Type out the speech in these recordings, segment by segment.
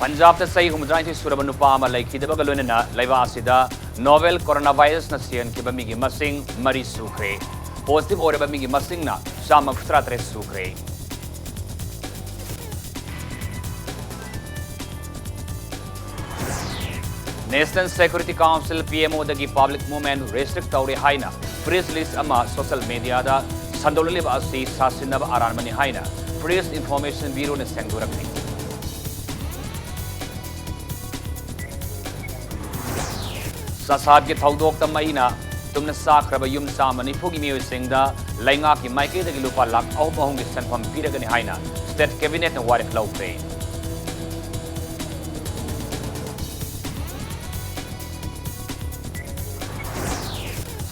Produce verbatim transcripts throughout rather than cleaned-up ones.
ꯄꯟꯖꯥꯕꯇ ꯆꯍꯤ ꯍꯨꯝꯐꯨꯇꯔꯥꯅꯤꯊꯣꯏ ꯁꯨꯔꯕ ꯅꯨꯄꯥ ꯑꯃ ꯂꯩꯈꯤꯗꯕꯒ ꯂꯣꯏꯅꯅ ꯂꯩꯕꯥꯛ ꯑꯁꯤꯗ novel coronavirusꯅ ꯁꯤꯍꯟꯈꯤꯕ ꯃꯤꯒꯤ ꯃꯁꯤꯡ ꯃꯔꯤ ꯁꯨꯈ꯭ꯔꯦ꯫ Positive ꯑꯣꯏꯔꯕ ꯃꯤꯒꯤ ꯃꯁꯤꯡꯅ ꯆꯥꯝꯃ ꯇꯔꯥꯇꯔꯦꯠ ꯁꯨꯈ꯭ꯔꯦ꯫ National Security Council, P M Oꯗꯒꯤ public movement restrict ꯇꯧꯔꯦ ꯍꯥꯏꯅ press release ꯑꯃ social mediaꯗ ꯁꯟꯗꯣꯛꯂꯛꯂꯤꯕ ꯑꯁꯤ ꯁꯥꯁꯤꯟꯅꯕ ꯑꯔꯥꯟꯕꯅꯤ ꯍꯥꯏꯅ Press Information Bureauꯅ ꯁꯦꯡꯗꯣꯔꯛꯂꯤ꯫ ꯆꯁꯥꯠꯀꯤ ꯊꯧꯗꯣꯛꯇ ꯃꯩꯅ ꯇꯨꯝꯅ ꯆꯥꯈ꯭ꯔꯕ ꯌꯨꯝ ꯆꯥꯝꯃ ꯅꯤꯐꯨꯒꯤ ꯃꯤꯑꯣꯏꯁꯤꯡꯗ ꯂꯩꯉꯥꯛꯀꯤ ꯃꯥꯏꯀꯩꯗꯒꯤ ꯂꯨꯄꯥ ꯂꯥꯈ ꯑꯍꯨꯝ ꯑꯍꯨꯝꯒꯤ ꯁꯦꯟꯐꯝ ꯄꯤꯔꯒꯅꯤ ꯍꯥꯏꯅ state cabinetꯅ ꯋꯥꯔꯦꯞ ꯂꯧꯈ꯭ꯔꯦ꯫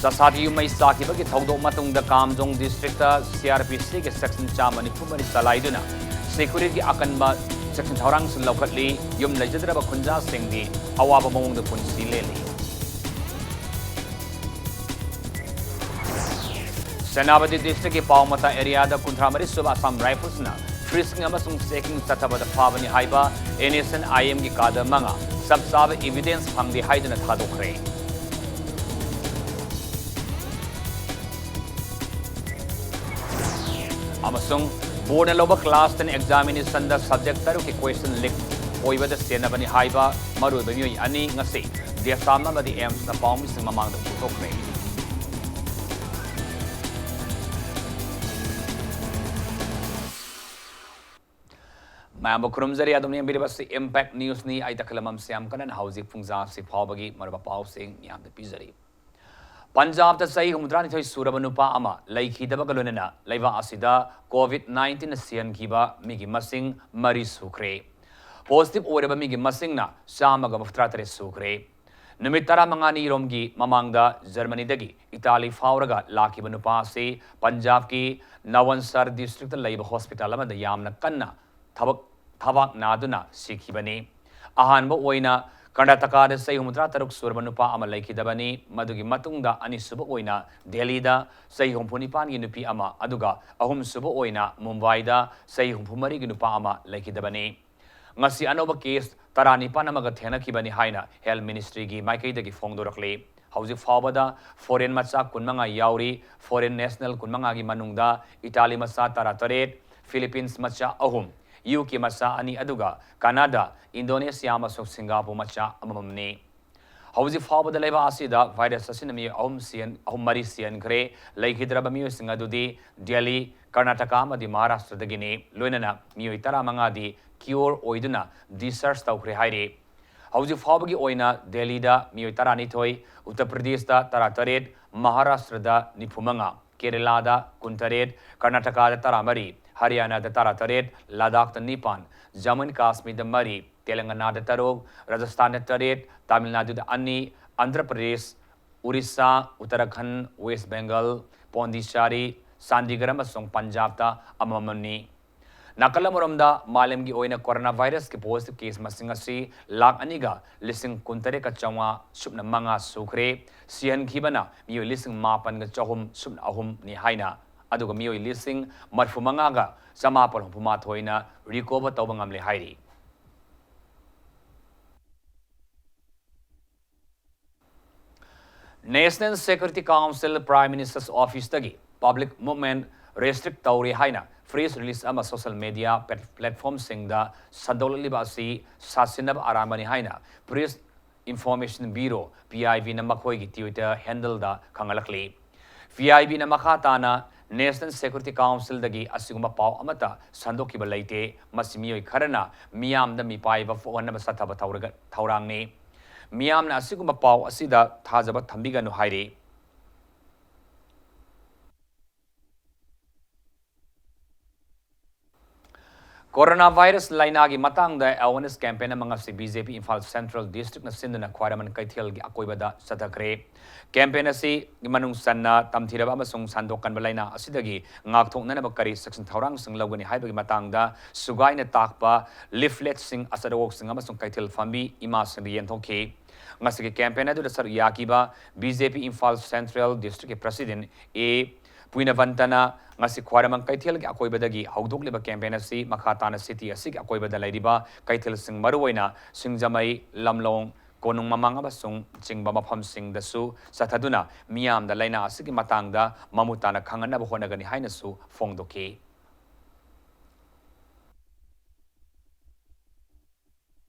ꯆꯁꯥꯠꯀꯤ ꯌꯨꯝ ꯃꯩ ꯆꯥꯈꯤꯕꯒꯤ ꯊꯧꯗꯣꯛ ꯃꯇꯨꯡꯗ ꯀꯥꯝꯖꯣꯡ districtꯇ C R P Cꯒꯤ section ꯆꯥꯝꯃ ꯅꯤꯐꯨ ꯃꯔꯤ ꯆꯂꯥꯏꯗꯨꯅ securityꯒꯤ ꯑꯀꯟꯕ ꯆꯦꯛꯁꯤꯟ ꯊꯧꯔꯥꯡꯁꯤꯡ ꯂꯧꯈꯠꯂꯤ꯫ ꯌꯨꯝ ꯂꯩꯖꯗ꯭ꯔꯕ ꯈꯨꯟꯖꯥꯁꯤꯡꯗꯤ ꯑꯋꯥꯕ ꯃꯑꯣꯡꯗ ꯄꯨꯟꯁꯤ ꯂꯦꯜꯂꯤ꯫ ꯁꯦꯅꯥꯄꯇꯤ districtꯀꯤ ꯄꯥꯎꯃꯇꯥ areaꯗ ꯀꯨꯟꯊ꯭ꯔꯥ ꯃꯔꯤ ꯁꯨꯕ Assam Riflesꯅ frisking ꯑꯃꯁꯨꯡ checking ꯆꯠꯊꯕꯗ ꯐꯥꯕꯅꯤ ꯍꯥꯏꯕ N S N I Mꯒꯤ cadre ꯃꯉꯥ ꯆꯞ ꯆꯥꯕ evidence ꯐꯪꯗꯦ ꯍꯥꯏꯗꯨꯅ ꯊꯥꯗꯣꯛꯈ꯭ꯔꯦ꯫ ꯑꯃꯁꯨꯡ boardꯅ ꯂꯧꯕ class ten examinationꯗ subject ꯇꯔꯨꯛꯀꯤ question leak ꯑꯣꯏꯕꯗ ꯆꯦꯟꯅꯕꯅꯤ ꯍꯥꯏꯕ ꯃꯔꯨꯑꯣꯏꯕ ꯃꯤꯑꯣꯏ ꯑꯅꯤ ꯉꯁꯤ ꯗꯦꯁꯥꯝ ꯑꯃꯗꯤ AIIMSꯅ ꯄꯥꯎꯃꯤꯁꯤꯡ ꯃꯃꯥꯡꯗ ꯄꯨꯊꯣꯛꯈ꯭ꯔꯦ꯫ ꯃꯌꯥꯝꯕꯨ ꯈꯨꯔꯨꯝꯖꯔꯤ꯫ ꯑꯗꯣꯝꯅ ꯌꯦꯡꯕꯤꯔꯤꯕꯁꯤ Impact Newsꯅꯤ꯫ ꯑꯩ ꯇꯈꯦꯂꯝꯕꯝ ꯁ꯭ꯌꯥꯝꯀꯔꯟ꯫ ꯍꯧꯖꯤꯛ ꯄꯨꯡꯖꯥꯁꯤ ꯐꯥꯎꯕꯒꯤ ꯃꯔꯨꯑꯣꯏꯕ ꯄꯥꯎꯁꯤꯡ ꯃꯤꯌꯥꯝꯗ ꯄꯤꯖꯔꯤ꯫ ꯄꯟꯖꯥꯕꯇ ꯆꯍꯤ ꯍꯨꯝꯐꯨꯇꯔꯥꯅꯤꯊꯣꯏ ꯁꯨꯔꯕ ꯅꯨꯄꯥ ꯑꯃ ꯂꯩꯈꯤꯗꯕꯒ ꯂꯣꯏꯅꯅ ꯂꯩꯕꯥꯛ ꯑꯁꯤꯗ COVID nineteenꯅ ꯁꯤꯍꯟꯈꯤꯕ ꯃꯤꯒꯤ ꯃꯁꯤꯡ ꯃꯔꯤ ꯁꯨꯈ꯭ꯔꯦ꯫ Positive ꯑꯣꯏꯔꯕ ꯃꯤꯒꯤ ꯃꯁꯤꯡꯅ ꯆꯥꯝꯃꯒ ꯃꯔꯤꯐꯨꯇꯔꯥ ꯇꯔꯦꯠ ꯁꯨꯈ꯭ꯔꯦ꯫ ꯅꯨꯃꯤꯠ ꯇꯔꯥꯃꯉꯥꯅꯤꯔꯣꯝꯒꯤ ꯃꯃꯥꯡꯗ ꯖꯔꯃꯅꯤꯗꯒꯤ ꯏꯇꯥꯂꯤ ꯐꯥꯎꯔꯒ ꯂꯥꯛꯈꯤꯕ ꯅꯨꯄꯥ ꯑꯁꯤ ꯄꯟꯖꯥꯕꯀꯤ ꯅꯋꯟꯁꯔ districtꯇ ꯂꯩꯕ hospital ꯑꯃꯗ ꯌꯥꯝꯅ ꯀꯟꯅ ꯊꯕꯛ, ꯊꯕꯥꯛ ꯅꯥꯗꯨꯅ ꯁꯤꯈꯤꯕꯅꯤ꯫ ꯑꯍꯥꯟꯕ ꯑꯣꯏꯅ ꯀꯔꯅꯥꯇꯀꯥꯗ ꯆꯍꯤ ꯍꯨꯝꯐꯨꯇꯔꯥ ꯇꯔꯨꯛ ꯁꯨꯔꯕ ꯅꯨꯄꯥ ꯑꯃ ꯂꯩꯈꯤꯗꯕꯅꯤ꯫ ꯃꯗꯨꯒꯤ ꯃꯇꯨꯡꯗ ꯑꯅꯤꯁꯨꯕ ꯑꯣꯏꯅ ꯗꯦꯜꯂꯤꯗ ꯆꯍꯤ ꯍꯨꯝꯐꯨ ꯅꯤꯄꯥꯟꯒꯤ ꯅꯨꯄꯤ ꯑꯃ, ꯑꯗꯨꯒ ꯑꯍꯨꯝꯁꯨꯕ ꯑꯣꯏꯅ ꯃꯨꯝꯕꯥꯏꯗ ꯆꯍꯤ ꯍꯨꯝꯐꯨ ꯃꯔꯤꯒꯤ ꯅꯨꯄꯥ ꯑꯃ ꯂꯩꯈꯤꯗꯕꯅꯤ꯫ ꯉꯁꯤ ꯑꯅꯧꯕ case ꯇꯔꯥꯅꯤꯄꯥꯟ ꯑꯃꯒ ꯊꯦꯡꯅꯈꯤꯕꯅꯤ ꯍꯥꯏꯅ Health Ministryꯒꯤ ꯃꯥꯏꯀꯩꯗꯒꯤ ꯐꯣꯡꯗꯣꯔꯛꯂꯤ꯫ ꯍꯧꯖꯤꯛ ꯐꯥꯎꯕꯗ foreign ꯃꯆꯥ ꯀꯨꯟꯃꯉꯥ ꯌꯥꯎꯔꯤ꯫ Foreign national ꯀꯨꯟꯃꯉꯥꯒꯤ ꯃꯅꯨꯡꯗ Italy ꯃꯆꯥ ꯇꯔꯥꯇꯔꯦꯠ, Philippines ꯃꯆꯥ ꯑꯍꯨꯝ, UK ꯃꯆꯥ ꯑꯅꯤ, ꯑꯗꯨꯒ Canada, Indonesia ꯑꯃꯁꯨꯡ Singapore ꯃꯆꯥ ꯑꯃꯃꯝꯅꯤ꯫ ꯍꯧꯖꯤꯛ ꯐꯥꯎꯕꯗ ꯂꯩꯕꯥꯛ ꯑꯁꯤꯗ virus ꯑꯁꯤꯅ ꯃꯤꯑꯣꯏ ꯑꯍꯨꯝ ꯁꯤꯍꯟ-, ꯑꯍꯨꯝ ꯃꯔꯤ ꯁꯤꯍꯟꯈ꯭ꯔꯦ꯫ ꯂꯩꯈꯤꯗ꯭ꯔꯕ ꯃꯤꯑꯣꯏꯁꯤꯡ ꯑꯗꯨꯗꯤ ꯗꯦꯜꯂꯤ, ꯀꯔꯅꯥꯇꯀꯥ ꯑꯃꯗꯤ ꯃꯍꯥꯔꯥꯁꯇ꯭ꯔꯗꯒꯤꯅꯤ꯫ ꯂꯣꯏꯅꯅ ꯃꯤꯑꯣꯏ ꯇꯔꯥꯃꯉꯥꯗꯤ cure ꯑꯣꯏꯗꯨꯅ discharge ꯇꯧꯈ꯭ꯔꯦ ꯍꯥꯏꯔꯤ꯫ ꯍꯧꯖꯤꯛ ꯐꯥꯎꯕꯒꯤ ꯑꯣꯏꯅ ꯗꯦꯜꯂꯤꯗ ꯃꯤꯑꯣꯏ ꯇꯔꯥꯅꯤꯊꯣꯏ, ꯎꯠꯇꯔ ꯄ꯭ꯔꯗꯦꯁꯇ ꯇꯔꯥꯇꯔꯦꯠ, ꯃꯍꯥꯔꯥꯁꯇ꯭ꯔꯗ ꯅꯤꯐꯨꯃꯉꯥ, ꯀꯦꯔꯦꯂꯥꯗ ꯀꯨꯟꯇꯔꯦꯠ, ꯀꯔꯅꯥꯇꯀꯥꯗ ꯇꯔꯥꯃꯔꯤ, ꯍꯔꯤꯌꯥꯅꯥꯗ ꯇꯔꯥꯇꯔꯦꯠ, ꯂꯗꯥꯈꯇ ꯅꯤꯄꯥꯟ, ꯖꯝꯃꯨ ꯑꯦꯟ ꯀꯥꯁꯃꯤꯔꯗ ꯃꯔꯤ, ꯇꯦꯂꯪꯒꯅꯥꯗ ꯇꯔꯨꯛ, ꯔꯥꯖꯁꯊꯥꯟꯗ ꯇꯔꯦꯠ, ꯇꯥꯃꯤꯜ ꯅꯥꯗꯨꯗ ꯑꯅꯤ, ꯑꯟꯙ꯭ꯔ ꯄ꯭ꯔꯗꯦꯁ, ꯎꯔꯤꯁꯥ, ꯎꯠꯇꯔꯥꯈꯟꯗ, ꯋꯦꯁ ꯕꯦꯡꯒꯜ, ꯄꯣꯟꯗꯤꯆꯥꯔꯤ, ꯆꯥꯟꯗꯤꯒꯔ ꯑꯃꯁꯨꯡ ꯄꯟꯖꯥꯕꯇ ꯑꯃꯃꯝꯅꯤ꯫ ꯅꯥꯀꯜ ꯑꯃꯔꯣꯝꯗ, ꯃꯥꯂꯦꯝꯒꯤ ꯑꯣꯏꯅ ꯀꯣꯔꯣꯅꯥ ꯚꯥꯏꯔꯁꯀꯤ positive case ꯃꯁꯤꯡ ꯑꯁꯤ ꯂꯥꯈ ꯑꯅꯤꯒ ꯂꯤꯁꯤꯡ ꯀꯨꯟꯇꯔꯦꯠꯀ ꯆꯥꯝꯃꯉꯥ ꯁꯨꯞꯅ ꯃꯉꯥ ꯁꯨꯈ꯭ꯔꯦ꯫ ꯁꯤꯍꯟꯈꯤꯕꯅ ꯃꯤꯑꯣꯏ ꯂꯤꯁꯤꯡ ꯃꯥꯄꯟꯒ ꯆꯍꯨꯝ ꯁꯨꯞꯅ ꯑꯍꯨꯝꯅꯤ ꯍꯥꯏꯅ, ꯑꯗꯨꯒ ꯃꯤꯑꯣꯏ ꯂꯤꯁꯤꯡ ꯃꯔꯤꯐꯨꯃꯉꯥꯒ ꯆꯃꯥꯄꯜ ꯍꯨꯝꯐꯨꯃꯥꯊꯣꯏꯅ recover ꯇꯧꯕ ꯉꯝꯂꯦ ꯍꯥꯏꯔꯤ꯫ National Security Council Prime Minister's Officeꯇꯒꯤ public movement restrict ꯇꯧꯔꯦ ꯍꯥꯏꯅ press release ꯑꯃ social media plat-, platformꯁꯤꯡꯗ ꯁꯟꯗꯣꯛꯂꯛꯂꯤꯕ ꯑꯁꯤ ꯁꯥꯁꯤꯟꯅꯕ ꯑꯔꯥꯟꯕꯅꯤ ꯍꯥꯏꯅ Press Information Bureau, PIBꯅ ꯃꯈꯣꯏꯒꯤ Twitter handleꯗ ꯈꯪꯍꯜꯂꯛꯂꯤ꯫ PIBꯅ ꯃꯈꯥ ꯇꯥꯅ National Security Councilꯗꯒꯤ ꯑꯁꯤꯒꯨꯝꯕ ꯄꯥꯎ ꯑꯃꯠꯇ ꯁꯟꯗꯣꯛꯈꯤꯕ ꯂꯩꯇꯦ꯫ ꯃꯁꯤ ꯃꯤꯑꯣꯏ ꯈꯔꯅ ꯃꯤꯌꯥꯝꯗ ꯃꯤꯄꯥꯏꯕ ꯄꯣꯛꯍꯟꯅꯕ ꯆꯠꯊꯕ ꯊꯧꯔꯒ-, ꯊꯧꯔꯥꯡꯅꯤ꯫ ꯃꯤꯌꯥꯝꯅ ꯑꯁꯤꯒꯨꯝꯕ ꯄꯥꯎ ꯑꯁꯤꯗ ꯊꯥꯖꯕ ꯊꯝꯕꯤꯒꯅꯨ ꯍꯥꯏꯔꯤ꯫ ꯀꯣꯔꯣꯅꯥ ꯚꯥꯏꯔꯁ ꯂꯥꯏꯅꯥꯒꯤ ꯃꯇꯥꯡꯗ awareness campaign ꯑꯃ ꯉꯁꯤ BJP ꯏꯝꯐꯥꯜ Central Districtꯅ ꯁꯤꯟꯗꯨꯅ ꯈ꯭ꯋꯥꯏꯔꯝꯕꯟ ꯀꯩꯊꯦꯜꯒꯤ ꯑꯀꯣꯏꯕꯗ ꯆꯠꯊꯈ꯭ꯔꯦ꯫ Campaign ꯑꯁꯤ ꯃꯅꯨꯡ ꯆꯟꯅ ꯇꯝꯊꯤꯔꯕ ꯑꯃꯁꯨꯡ ꯁꯟꯗꯣꯛ ꯀꯟꯕ ꯂꯥꯏꯅꯥ ꯑꯁꯤꯗꯒꯤ ꯉꯥꯛꯊꯣꯛꯅꯅꯕ ꯀꯔꯤ ꯆꯦꯛꯁꯤꯟ ꯊꯧꯔꯥꯡꯁꯤꯡ ꯂꯧꯒꯅꯤ ꯍꯥꯏꯕꯒꯤ ꯃꯇꯥꯡꯗ ꯁꯨꯒꯥꯏꯅ ꯇꯥꯛꯄ leafletꯁꯤꯡ, ꯑꯆꯠ ꯑꯋꯣꯛꯁꯤꯡ ꯑꯃꯁꯨꯡ ꯀꯩꯊꯦꯜ ꯐꯝꯕꯤ ꯏꯃꯥꯁꯤꯡꯗ ꯌꯦꯟꯊꯣꯛꯈꯤ꯫ ꯉꯁꯤꯒꯤ campaign ꯑꯗꯨꯗ ꯁꯔꯨꯛ ꯌꯥꯈꯤꯕ BJP Imphal Central Districtꯀꯤ President A ꯄꯨꯏꯅ ꯚꯟꯇꯅ ꯉꯁꯤ ꯈ꯭ꯋꯥꯏꯔꯝꯕꯟ ꯀꯩꯊꯦꯜꯒꯤ ꯑꯀꯣꯏꯕꯗꯒꯤ ꯍꯧꯗꯣꯛꯂꯤꯕ campaign ꯑꯁꯤ ꯃꯈꯥ ꯇꯥꯅ city ꯑꯁꯤꯒꯤ ꯑꯀꯣꯏꯕꯗ ꯂꯩꯔꯤꯕ ꯀꯩꯊꯦꯜꯁꯤꯡ, ꯃꯔꯨꯑꯣꯏꯅ ꯁꯤꯡꯖꯃꯩ, ꯂꯝꯂꯣꯡ, ꯀꯣꯅꯨꯡ ꯃꯃꯥꯡ ꯑꯃꯁꯨꯡ ꯆꯤꯡꯕ ꯃꯐꯝꯁꯤꯡꯗꯁꯨ ꯆꯠꯊꯗꯨꯅ ꯃꯤꯌꯥꯝꯗ ꯂꯥꯏꯅꯥ ꯑꯁꯤꯒꯤ ꯃꯇꯥꯡꯗ ꯃꯃꯨꯠ ꯇꯥꯅ ꯈꯪꯍꯟꯅꯕ ꯍꯣꯠꯅꯒꯅꯤ ꯍꯥꯏꯅꯁꯨ ꯐꯣꯡꯗꯣꯛꯈꯤ꯫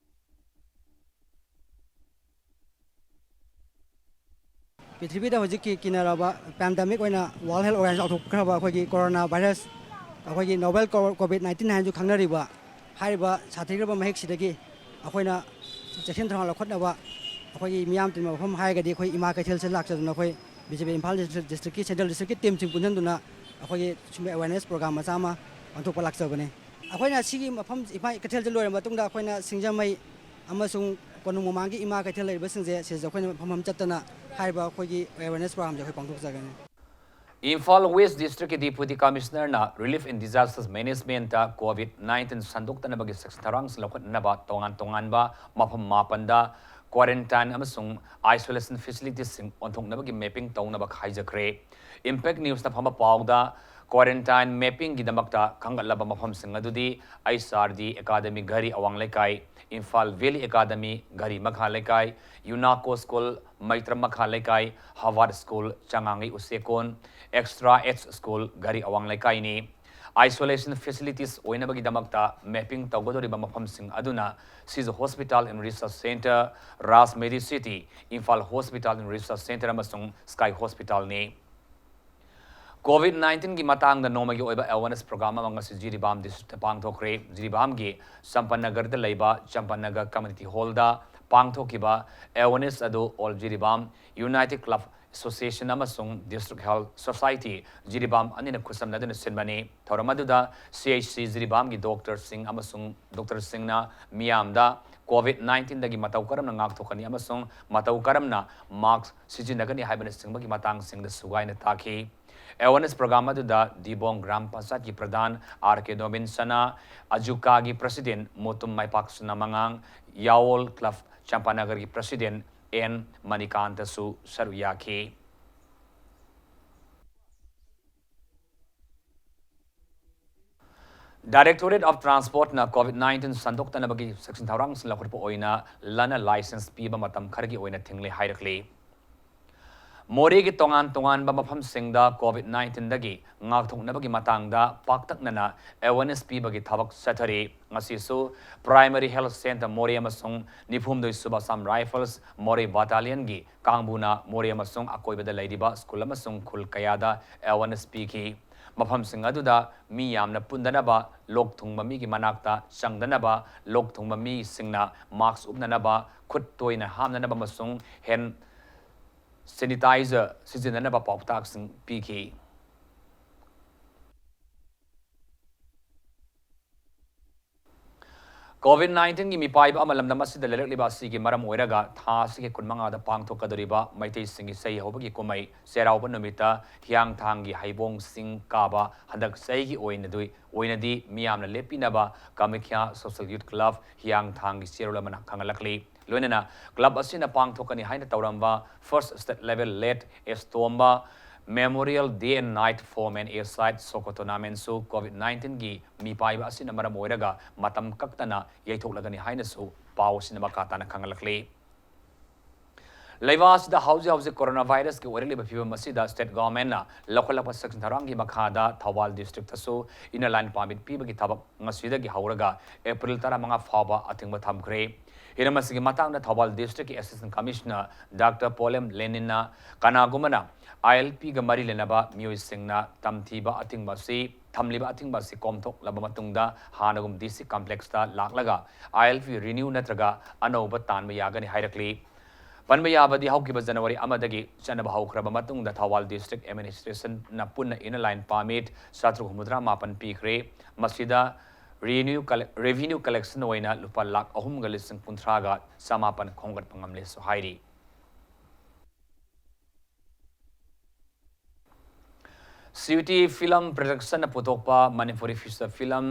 ꯄ꯭ꯔꯤꯊꯤꯕꯤꯗ ꯍꯧꯖꯤꯛꯀꯤ ꯀꯤꯅꯔꯕ pandemic ꯑꯣꯏꯅ World Health Organization ꯂꯥꯎꯊꯣꯛꯈ꯭ꯔꯕ ꯑꯩꯈꯣꯏꯒꯤ corona virus, ꯑꯩꯈꯣꯏꯒꯤ novel co-, COVID nineteen ꯍꯥꯏꯅꯁꯨ ꯈꯪꯅꯔꯤꯕ ꯍꯥꯏꯔꯤꯕ ꯁꯥꯊꯤꯔꯕ ꯃꯍꯤꯛꯁꯤꯗꯒꯤ ꯑꯩꯈꯣꯏꯅ ꯆꯦꯛꯁꯤꯟ ꯊꯧꯔꯥꯡ ꯂꯧꯈꯠꯅꯕ ꯑꯩꯈꯣꯏꯒꯤ ꯃꯤꯌꯥꯝ ꯇꯤꯟꯕ ꯃꯐꯝ ꯍꯥꯏꯔꯒꯗꯤ ꯑꯩꯈꯣꯏ ꯏꯃꯥ ꯀꯩꯊꯦꯜꯁꯤꯗ ꯂꯥꯛꯆꯗꯨꯅ ꯑꯩꯈꯣꯏ BJP ꯏꯝꯐꯥꯜ district, districtꯀꯤ, central districtꯀꯤ teamꯁꯤꯡ ꯄꯨꯟꯁꯤꯟꯗꯨꯅ ꯑꯩꯈꯣꯏꯒꯤ ꯁꯨꯝꯕ awareness program ꯃꯆꯥ ꯑꯃ ꯄꯥꯡꯊꯣꯛꯄ ꯂꯥꯛꯆꯕꯅꯤ꯫ ꯑꯩꯈꯣꯏꯅ ꯁꯤꯒꯤ ꯃꯐꯝ ꯏꯃꯥ ꯀꯩꯊꯦꯜꯁꯦ ꯂꯣꯏꯔ ꯃꯇꯨꯡꯗ ꯑꯩꯈꯣꯏꯅ ꯁꯤꯡꯖꯃꯩ ꯑꯃꯁꯨꯡ ꯀꯣꯅꯨꯡ ꯃꯃꯥꯡꯒꯤ ꯏꯃꯥ ꯀꯩꯊꯦꯜ ꯂꯩꯔꯤꯕꯁꯤꯡꯁꯦ ꯁꯤꯗꯁꯨ ꯑꯩꯈꯣꯏꯅ ꯃꯐꯝ ꯃꯐꯝ ꯆꯠꯇꯅ ꯍꯥꯏꯔꯤꯕ ꯑꯩꯈꯣꯏꯒꯤ awareness programꯁꯦ ꯑꯩꯈꯣꯏ ꯄꯥꯡꯊꯣꯛꯆꯒꯅꯤ꯫ Imphal West Districtꯀꯤ Deputy Commissionerꯅ Relief and Disasters Managementꯇ COVID nineteen ꯁꯟꯗꯣꯛꯇꯅꯕꯒꯤ ꯆꯦꯛꯁꯤꯟ ꯊꯧꯔꯥꯡꯁꯤꯡ ꯂꯧꯈꯠꯅꯕ ꯇꯣꯉꯥꯟ ꯇꯣꯉꯥꯟꯕ ꯃꯐꯝ ꯃꯥꯄꯟꯗ quarantine ꯑꯃꯁꯨꯡ isolation facilitiesꯁꯤꯡ ꯑꯣꯟꯊꯣꯛꯅꯕꯒꯤ mapping ꯇꯧꯅꯕ ꯍꯥꯏꯖꯈ꯭ꯔꯦ꯫ Impact Newsꯅ ꯐꯪꯕ ꯄꯥꯎꯗ, quarantine mappingꯒꯤꯗꯃꯛꯇ ꯈꯟꯒꯠꯂꯕ ꯃꯐꯝꯁꯤꯡ ꯑꯗꯨꯗꯤ HRD Academy ꯘꯔꯤ ꯑꯋꯥꯡ ꯂꯩꯀꯥꯏ, Imphal Valley Academy ꯘꯔꯤ ꯃꯈꯥ ꯂꯩꯀꯥꯏ, UNACO School ꯃꯩꯇ꯭ꯔꯝ ꯃꯈꯥ ꯂꯩꯀꯥꯏ, Harvard School ꯆꯉꯥꯡꯉꯩ ꯎꯆꯦꯛꯀꯣꯟ, Extra H School ꯘꯔꯤ ꯑꯋꯥꯡ ꯂꯩꯀꯥꯏꯅꯤ꯫ Isolation facilities ꯑꯣꯏꯅꯕꯒꯤꯗꯃꯛꯇ mapping ꯇꯧꯒꯗꯧꯔꯤꯕ ꯃꯐꯝꯁꯤꯡ ꯑꯗꯨꯅ Sizu Hospital and Research Centre, Raj Medicity, Imphal Hospital and Research Centre ꯑꯃꯁꯨꯡ Sky Hospitalꯅꯤ꯫ COVID nineteenꯒꯤ ꯃꯇꯥꯡꯗ ꯅꯣꯡꯃꯒꯤ ꯑꯣꯏꯕ awareness program ꯑꯃ ꯉꯁꯤ ꯖꯤꯔꯤꯕꯥꯝ districtꯇ ꯄꯥꯡꯊꯣꯛꯈ꯭ꯔꯦ꯫ ꯖꯤꯔꯤꯕꯥꯝꯒꯤ ꯆꯝꯄꯥꯅꯒꯔꯗ ꯂꯩꯕ ꯆꯝꯄꯥꯅꯒꯔ Community Hallꯗ ꯄꯥꯡꯊꯣꯛꯈꯤꯕ awareness ꯑꯗꯨ All Jiribam United Club Association ꯑꯃꯁꯨꯡ District Health Society ꯖꯤꯔꯤꯕꯥꯝ ꯑꯅꯤꯅ ꯈꯨꯠꯁꯝꯅꯗꯨꯅ ꯁꯤꯟꯕꯅꯤ꯫ ꯊꯧꯔꯝ ꯑꯗꯨꯗ CHC ꯖꯤꯔꯤꯕꯥꯝꯒꯤ doctorꯁꯤꯡ ꯑꯃꯁꯨꯡ doctorꯁꯤꯡꯅ ꯃꯤꯌꯥꯝꯗ COVID nineteenꯗꯒꯤ ꯃꯇꯧ ꯀꯔꯝꯅ ꯉꯥꯛꯊꯣꯛꯀꯅꯤ ꯑꯃꯁꯨꯡ ꯃꯇꯧ ꯀꯔꯝꯅ mask ꯁꯤꯖꯤꯟꯅꯒꯅꯤ ꯍꯥꯏꯕꯅꯆꯤꯡꯕꯒꯤ ꯃꯇꯥꯡꯁꯤꯡꯗ ꯁꯨꯒꯥꯏꯅ ꯇꯥꯛꯈꯤ꯫ Awareness program ꯑꯗꯨꯗ ꯗꯤꯕꯣꯡ ꯒ꯭ꯔꯥꯝ ꯄꯟꯆꯥꯌꯠꯀꯤ ꯄ꯭ꯔꯙꯥꯟ R K ꯅꯣꯕꯤꯟ ꯁꯅꯥ, ꯑꯖꯨꯀꯥꯒꯤ president ꯃꯣꯇꯨꯝ ꯃꯥꯏꯄꯥꯛꯁꯅꯥ ꯃꯉꯥꯡ, ꯌꯥꯋꯣꯜ club ꯆꯝꯄꯥꯅꯒꯔꯒꯤ president N ꯃꯅꯤꯀꯥꯟꯇꯁꯨ ꯁꯔꯨꯛ ꯌꯥꯈꯤ꯫ Directorate of Transportꯅ COVID nineteen ꯁꯟꯗꯣꯛꯇꯅꯕꯒꯤ ꯆꯦꯛꯁꯤꯟ ꯊꯧꯔꯥꯡꯁꯤꯡ ꯂꯧꯈꯠꯄ ꯑꯣꯏꯅ ꯂꯟꯅ license ꯄꯤꯕ ꯃꯇꯝ ꯈꯔꯒꯤ ꯑꯣꯏꯅ ꯊꯤꯡꯂꯦ ꯍꯥꯏꯔꯛꯂꯤ꯫ ꯃꯣꯔꯦꯒꯤ ꯇꯣꯉꯥꯟ ꯇꯣꯉꯥꯟꯕ ꯃꯐꯝꯁꯤꯡꯗ COVID nineteenꯗꯒꯤ ꯉꯥꯛꯊꯣꯛꯅꯕꯒꯤ ꯃꯇꯥꯡꯗ ꯄꯥꯛꯇꯛꯅꯅ awareness ꯄꯤꯕꯒꯤ ꯊꯕꯛ ꯆꯠꯊꯔꯤ꯫ ꯉꯁꯤꯁꯨ Primary Health Centre ꯃꯣꯔꯦ ꯑꯃꯁꯨꯡ ꯅꯤꯐꯨꯍꯨꯝꯗꯣꯏ ꯁꯨꯕ Assam Rifles ꯃꯣꯔꯦ Battalionꯒꯤ ꯀꯥꯡꯕꯨꯅ ꯃꯣꯔꯦ ꯑꯃꯁꯨꯡ ꯑꯀꯣꯏꯕꯗ ꯂꯩꯔꯤꯕ ꯁ꯭ꯀꯨꯜ ꯑꯃꯁꯨꯡ ꯈꯨꯜ ꯀꯌꯥꯗ awareness ꯄꯤꯈꯤ꯫ ꯃꯐꯝꯁꯤꯡ ꯑꯗꯨꯗ ꯃꯤ ꯌꯥꯝꯅ ꯄꯨꯟꯗꯅꯕ, ꯂꯣꯛ ꯊꯨꯡꯕ ꯃꯤꯒꯤ ꯃꯅꯥꯛꯇ ꯆꯪꯗꯅꯕ, ꯂꯣꯛ ꯊꯨꯡꯕ ꯃꯤꯁꯤꯡꯅ mask ꯎꯞꯅꯅꯕ, ꯈꯨꯠ ꯇꯣꯏꯅ ꯍꯥꯝꯅꯅꯕ ꯑꯃꯁꯨꯡ hand sanitizer ꯁꯤꯖꯤꯟꯅꯅꯕ ꯄꯥꯎꯇꯥꯛꯁꯤꯡ ꯄꯤꯈꯤ꯫ COVID nineteenꯒꯤ ꯃꯤꯄꯥꯏꯕ ꯑꯃ ꯂꯝꯗꯝ ꯑꯁꯤꯗ ꯂꯩꯔꯛꯂꯤꯕ ꯑꯁꯤꯒꯤ ꯃꯔꯝ ꯑꯣꯏꯔꯒ ꯊꯥ ꯑꯁꯤꯒꯤ ꯀꯨꯟꯃꯉꯥꯗ ꯄꯥꯡꯊꯣꯛꯀꯗꯧꯔꯤꯕ ꯃꯩꯇꯩꯁꯤꯡꯒꯤ ꯆꯍꯤ ꯍꯧꯕꯒꯤ ꯀꯨꯝꯍꯩ ꯆꯩꯔꯥꯎꯕ ꯅꯨꯃꯤꯠꯇ ꯍꯤꯌꯥꯡꯊꯥꯡꯒꯤ ꯍꯩꯕꯣꯡ ꯆꯤꯡ ꯀꯥꯕ ꯍꯟꯗꯛ ꯆꯍꯤꯒꯤ ꯑꯣꯏꯅꯗꯤ, ꯑꯣꯏꯅꯗꯤ ꯃꯤꯌꯥꯝꯅ ꯂꯦꯞꯄꯤꯅꯕ ꯀꯥꯃꯈ꯭ꯌꯥ Social Youth Club ꯍꯤꯌꯥꯡꯊꯥꯡꯒꯤ ꯆꯦꯔꯣꯜ ꯑꯃꯅ ꯈꯪꯍꯜꯂꯛꯂꯤ꯫ ꯂꯣꯏꯅꯅ club ꯑꯁꯤꯅ ꯄꯥꯡꯊꯣꯛꯀꯅꯤ ꯍꯥꯏꯅ ꯇꯧꯔꯝꯕ First State Level Late S Tomba Memorial Day and Night Four Man A Side Soccer Tournamentꯁꯨ COVID nineteenꯒꯤ ꯃꯤꯄꯥꯏꯕ ꯑꯁꯤꯅ ꯃꯔꯝ ꯑꯣꯏꯔꯒ ꯃꯇꯝ ꯀꯛꯇꯅ ꯌꯩꯊꯣꯛꯂꯒꯅꯤ ꯍꯥꯏꯅꯁꯨ ꯄꯥꯎ ꯑꯁꯤꯅ ꯃꯈꯥ ꯇꯥꯅ ꯈꯪꯍꯜꯂꯛꯂꯤ꯫ ꯂꯩꯕꯥꯛ ꯑꯁꯤꯗ ꯍꯧꯖꯤꯛ ꯍꯧꯖꯤꯛ coronavirusꯀꯤ ꯑꯣꯏꯔꯛꯂꯤꯕ ꯐꯤꯕꯝ ꯑꯁꯤꯗ state governmentꯅ ꯂꯧꯈꯠꯂꯛꯄ ꯆꯦꯛꯁꯤꯟ ꯊꯧꯔꯥꯡꯒꯤ ꯃꯈꯥꯗ ꯊꯧꯕꯥꯜ districtꯇꯁꯨ inner line permit ꯄꯤꯕꯒꯤ ꯊꯕꯛ ꯉꯁꯤꯗꯒꯤ ꯍꯧꯔꯒ April ꯇꯔꯥꯃꯉꯥ ꯐꯥꯎꯕ ꯑꯊꯤꯡꯕ ꯊꯝꯈ꯭ꯔꯦ꯫ ꯍꯤꯔꯝ ꯑꯁꯤꯒꯤ ꯃꯇꯥꯡꯗ ꯊꯧꯕꯥꯜ districtꯀꯤ Assistant Commissioner Doctor ꯄꯣꯂꯦꯝ ꯂꯦꯅꯤꯟꯅ ꯀꯅꯥꯒꯨꯝꯕꯅ ILPꯒ ꯃꯔꯤ ꯂꯩꯅꯕ ꯃꯤꯑꯣꯏꯁꯤꯡꯅ ꯇꯝꯊꯤꯕ ꯑꯊꯤꯡꯕ ꯑꯁꯤ, ꯊꯝꯂꯤꯕ ꯑꯊꯤꯡꯕ ꯑꯁꯤ ꯀꯣꯝꯊꯣꯛꯂꯕ ꯃꯇꯨꯡꯗ ꯍꯥꯟꯅꯒꯨꯝ DC complexꯇ ꯂꯥꯛꯂꯒ ILP renew ꯅꯠꯇ꯭ꯔꯒ ꯑꯅꯧꯕ ꯇꯥꯟꯕ ꯌꯥꯒꯅꯤ ꯍꯥꯏꯔꯛꯂꯤ꯫ ꯄꯟꯕ ꯌꯥꯕꯗꯤ ꯍꯧꯈꯤꯕ January ꯑꯃꯗꯒꯤ ꯆꯠꯅꯕ ꯍꯧꯈ꯭ꯔꯕ ꯃꯇꯨꯡꯗ ꯊꯧꯕꯥꯜ district administrationꯅ ꯄꯨꯟꯅ inner line permit ꯆꯥꯇ꯭ꯔꯨꯛ ꯍꯨꯝꯐꯨꯇꯔꯥ ꯃꯥꯄꯟ ꯄꯤꯈ꯭ꯔꯦ꯫ ꯃꯁꯤꯗ revenue colle-, revenue collection ꯑꯣꯏꯅ ꯂꯨꯄꯥ ꯂꯥꯈ ꯑꯍꯨꯝꯒ ꯂꯤꯁꯤꯡ ꯀꯨꯟꯊ꯭ꯔꯥꯒ ꯆꯃꯥꯄꯟ ꯈꯣꯝꯒꯠꯄ ꯉꯝꯂꯦꯁꯨ ꯍꯥꯏꯔꯤ꯫ ꯁ꯭ꯋꯤꯇꯤ film productionꯅ ꯄꯨꯊꯣꯛꯄ ꯃꯅꯤꯄꯨꯔꯤ feature film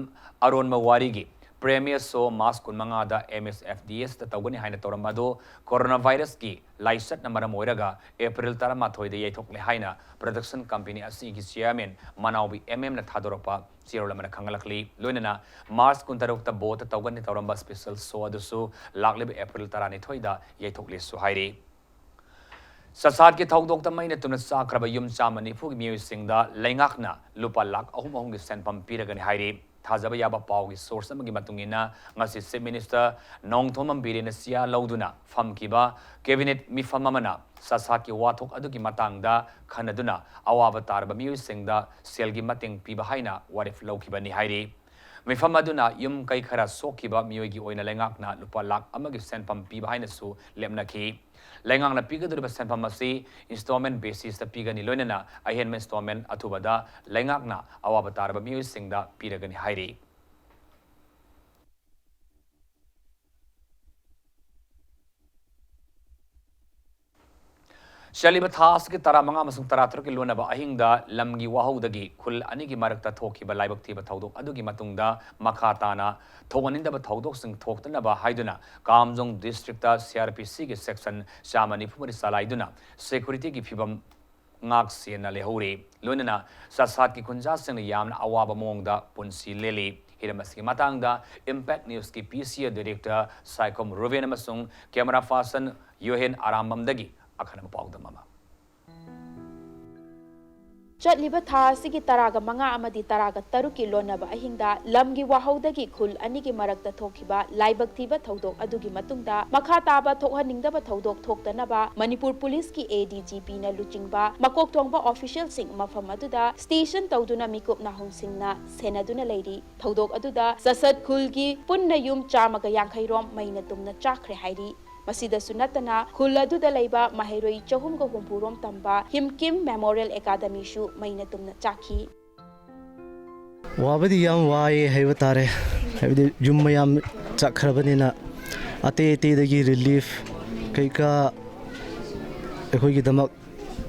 ꯑꯔꯣꯟꯕ ꯋꯥꯔꯤꯒꯤ Premiere show March ꯀꯨꯟꯃꯉꯥꯗ M S F D S ꯇ ꯇꯧꯒꯅꯤ ꯍꯥꯏꯅ ꯇꯧꯔꯝꯕ ꯑꯗꯨ coronavirus ꯀꯤ ꯂꯥꯏꯆꯠꯅ ꯃꯔꯝ ꯑꯣꯏꯔꯒ April ꯇꯔꯥꯃꯥꯊꯣꯏꯗ ꯌꯩꯊꯣꯛꯂꯦ ꯍꯥꯏꯅ production company ꯑꯁꯤꯒꯤ chairman ꯃꯅꯥꯎꯕꯤ M M ꯅ ꯊꯥꯗꯣꯔꯛꯄ ꯆꯦꯔꯣꯜ ꯑꯃꯅ ꯈꯪꯍꯜꯂꯛꯂꯤ꯫ ꯂꯣꯏꯅꯅ March ꯀꯨꯟꯇꯔꯨꯛꯇ ꯕꯣꯠꯇ ꯇꯧꯒꯅꯤ ꯇꯧꯔꯝꯕ special show ꯑꯗꯨꯁꯨ ꯂꯥꯛꯂꯤꯕ April ꯇꯔꯥꯅꯤꯊꯣꯏꯗ ꯌꯩꯊꯣꯛꯂꯦꯁꯨ ꯍꯥꯏꯔꯤ꯫ ꯆꯥꯁꯥꯠꯀꯤ ꯊꯧꯗꯣꯛꯇ ꯃꯩꯅ ꯇꯨꯝꯅ ꯆꯥꯛꯈ꯭ꯔꯕ ꯌꯨꯝ ꯆꯥꯝꯃ ꯅꯤꯐꯨꯒꯤ ꯃꯤꯑꯣꯏꯁꯤꯡꯗ ꯂꯩꯉꯥꯛꯅ ꯂꯨꯄꯥ ꯂꯥꯈ ꯑꯍꯨꯝ ꯑꯍꯨꯝꯒꯤ ꯁꯦꯟꯐꯝ ꯄꯤꯔꯒꯅꯤ ꯍꯥꯏꯔꯤ꯫ ꯊꯥꯖꯕ ꯌꯥꯕ ꯄꯥꯎꯒꯤ source ꯑꯃꯒꯤ ꯃꯇꯨꯡ ꯏꯟꯅ, ꯉꯁꯤ Chief Minister ꯅꯣꯡꯊꯣꯝꯕꯝ ꯕꯤꯔꯦꯟꯅ ꯆꯤꯌꯥ ꯂꯧꯗꯨꯅ ꯐꯝꯈꯤꯕ cabinet ꯃꯤꯐꯝ ꯑꯃꯅ ꯆꯥꯁꯥꯠꯀꯤ ꯋꯥꯊꯣꯛ ꯑꯗꯨꯒꯤ ꯃꯇꯥꯡꯗ ꯈꯟꯅꯗꯨꯅ ꯑꯋꯥꯕ ꯇꯥꯔꯕ ꯃꯤꯑꯣꯏꯁꯤꯡꯗ ꯁꯦꯜꯒꯤ ꯃꯇꯦꯡ ꯄꯤꯕ ꯍꯥꯏꯅ ꯋꯥꯔꯦꯞ ꯂꯧꯈꯤꯕꯅꯤ ꯍꯥꯏꯔꯤ꯫ ꯃꯤꯐꯝ ꯑꯗꯨꯅ ꯌꯨꯝ ꯀꯩ ꯈꯔ ꯁꯣꯛꯈꯤꯕ ꯃꯤꯑꯣꯏꯒꯤ ꯑꯣꯏꯅ ꯂꯩꯉꯥꯛꯅ ꯂꯨꯄꯥ ꯂꯥꯈ ꯑꯃꯒꯤ ꯁꯦꯟꯐꯝ ꯄꯤꯕ ꯍꯥꯏꯅꯁꯨ ꯂꯦꯞꯅꯈꯤ꯫ ꯂꯩꯉꯥꯛꯅ ꯄꯤꯒꯗꯧꯔꯤꯕ ꯁꯦꯟꯐꯝ ꯑꯁꯤ installment basis ꯇ ꯄꯤꯒꯅꯤ, ꯂꯣꯏꯅꯅ ꯑꯍꯦꯟꯕ installment ꯑꯊꯨꯕꯗ ꯂꯩꯉꯥꯛꯅ ꯑꯋꯥꯕ ꯇꯥꯔꯕ ꯃꯤꯑꯣꯏꯁꯤꯡꯗ ꯄꯤꯔꯒꯅꯤ ꯍꯥꯏꯔꯤ꯫ ꯆꯠꯂꯤꯕ ꯊꯥ ꯑꯁꯤꯒꯤ ꯇꯔꯥꯃꯉꯥ ꯑꯃꯁꯨꯡ ꯇꯔꯥꯇꯔꯨꯛꯀꯤ ꯂꯣꯟꯅꯕ ꯑꯍꯤꯡꯗ ꯂꯝꯒꯤ ꯋꯥꯍꯧꯗꯒꯤ ꯈꯨꯜ ꯑꯅꯤꯒꯤ ꯃꯔꯛꯇ ꯊꯣꯛꯈꯤꯕ ꯂꯥꯏꯕꯛ ꯊꯤꯕ ꯊꯧꯗꯣꯛ ꯑꯗꯨꯒꯤ ꯃꯇꯨꯡꯗ ꯃꯈꯥ ꯇꯥꯅ ꯊꯣꯛꯍꯟꯅꯤꯡꯗꯕ ꯊꯧꯗꯣꯛꯁꯤꯡ ꯊꯣꯛꯇꯅꯕ ꯍꯥꯏꯗꯨꯅ ꯀꯥꯝꯖꯣꯡ district ꯇ C R P C ꯒꯤ section ꯆꯥꯝꯃ ꯅꯤꯐꯨ ꯃꯔꯤ ꯆꯂꯥꯏꯗꯨꯅ security ꯒꯤ ꯐꯤꯕꯝ ꯉꯥꯛ ꯁꯦꯟꯅ ꯂꯩꯍꯧꯔꯤ꯫ ꯂꯣꯏꯅꯅ ꯆꯥꯁꯥꯠꯀꯤ ꯈꯨꯟꯖꯥꯁꯤꯡꯅ ꯌꯥꯝꯅ ꯑꯋꯥꯕ ꯃꯑꯣꯡꯗ ꯄꯨꯟꯁꯤ ꯂꯦꯜꯂꯤ꯫ ꯍꯤꯔꯝ ꯑꯁꯤꯒꯤ ꯃꯇꯥꯡꯗ Impact News ꯀꯤ P C A director Saikhom ꯔꯨꯕꯦꯟ ꯑꯃꯁꯨꯡ camera person ꯌꯣꯍꯦꯟ ꯑꯔꯥꯝꯕꯝꯗꯒꯤ ꯑꯈꯟꯅꯕ ꯄꯥꯎꯗꯝ ꯑꯃ꯫ ꯆꯠꯂꯤꯕ ꯊꯥ ꯑꯁꯤꯒꯤ ꯇꯔꯥꯒ ꯃꯉꯥ ꯑꯃꯗꯤ ꯇꯔꯥꯒ ꯇꯔꯨꯛꯀꯤ ꯂꯣꯟꯅꯕ ꯑꯍꯤꯡꯗ ꯂꯝꯒꯤ ꯋꯥꯍꯧꯗꯒꯤ ꯈꯨꯜ ꯑꯅꯤꯒꯤ ꯃꯔꯛꯇ ꯊꯣꯛꯈꯤꯕ ꯂꯥꯏꯕꯛ ꯊꯤꯕ ꯊꯧꯗꯣꯛ ꯑꯗꯨꯒꯤ ꯃꯇꯨꯡꯗ ꯃꯈꯥ ꯇꯥꯕ ꯊꯣꯛꯍꯟꯅꯤꯡꯗꯕ ꯊꯧꯗꯣꯛ ꯊꯣꯛꯇꯅꯕ ꯃꯅꯤꯄꯨꯔ ꯄꯨꯂꯤꯁꯀꯤ A D G P ꯅ ꯂꯨꯆꯤꯡꯕ ꯃꯀꯣꯛ ꯊꯣꯡꯕ official ꯁꯤꯡ ꯃꯐꯝ ꯑꯗꯨꯗ station ꯇꯧꯗꯨꯅ ꯃꯤꯀꯨꯞ ꯅꯥꯍꯣꯡꯁꯤꯡꯅ ꯁꯦꯟꯅꯗꯨꯅ ꯂꯩꯔꯤ꯫ ꯊꯧꯗꯣꯛ ꯑꯗꯨꯗ ꯆꯥꯁꯠ ꯈꯨꯜꯒꯤ ꯄꯨꯟꯅ ꯌꯨꯝ ꯆꯥꯝꯃꯒ ꯌꯥꯡꯈꯩ ꯔꯣꯝ ꯃꯩꯅ ꯇꯨꯝꯅ ꯆꯥꯛꯈ꯭ꯔꯦ ꯍꯥꯏꯔꯤ꯫ ꯃꯁꯤꯗꯁꯨ ꯅꯠꯇꯅ ꯈꯨꯜ ꯑꯗꯨꯗ ꯂꯩꯕ ꯃꯍꯩꯔꯣꯏ ꯆꯍꯨꯝꯒ ꯍꯨꯝꯐꯨ ꯔꯣꯝ ꯇꯝꯕ ꯍꯤꯝꯀꯤꯝ Memorial Academy ꯁꯨ ꯃꯩꯅ ꯇꯨꯝꯅ ꯆꯥꯛꯈꯤ꯫ ꯋꯥꯕꯗꯤ ꯌꯥꯝ ꯋꯥꯏꯌꯦ ꯍꯥꯏꯕ ꯇꯥꯔꯦ꯫ ꯍꯥꯏꯕꯗꯤ ꯌꯨꯝ ꯃꯌꯥꯝ ꯆꯥꯛꯈ꯭ꯔꯕꯅꯤꯅ ꯑꯇꯩ ꯑꯇꯩꯗꯒꯤ relief ꯀꯩꯀꯥ ꯑꯩꯈꯣꯏꯒꯤꯗꯃꯛ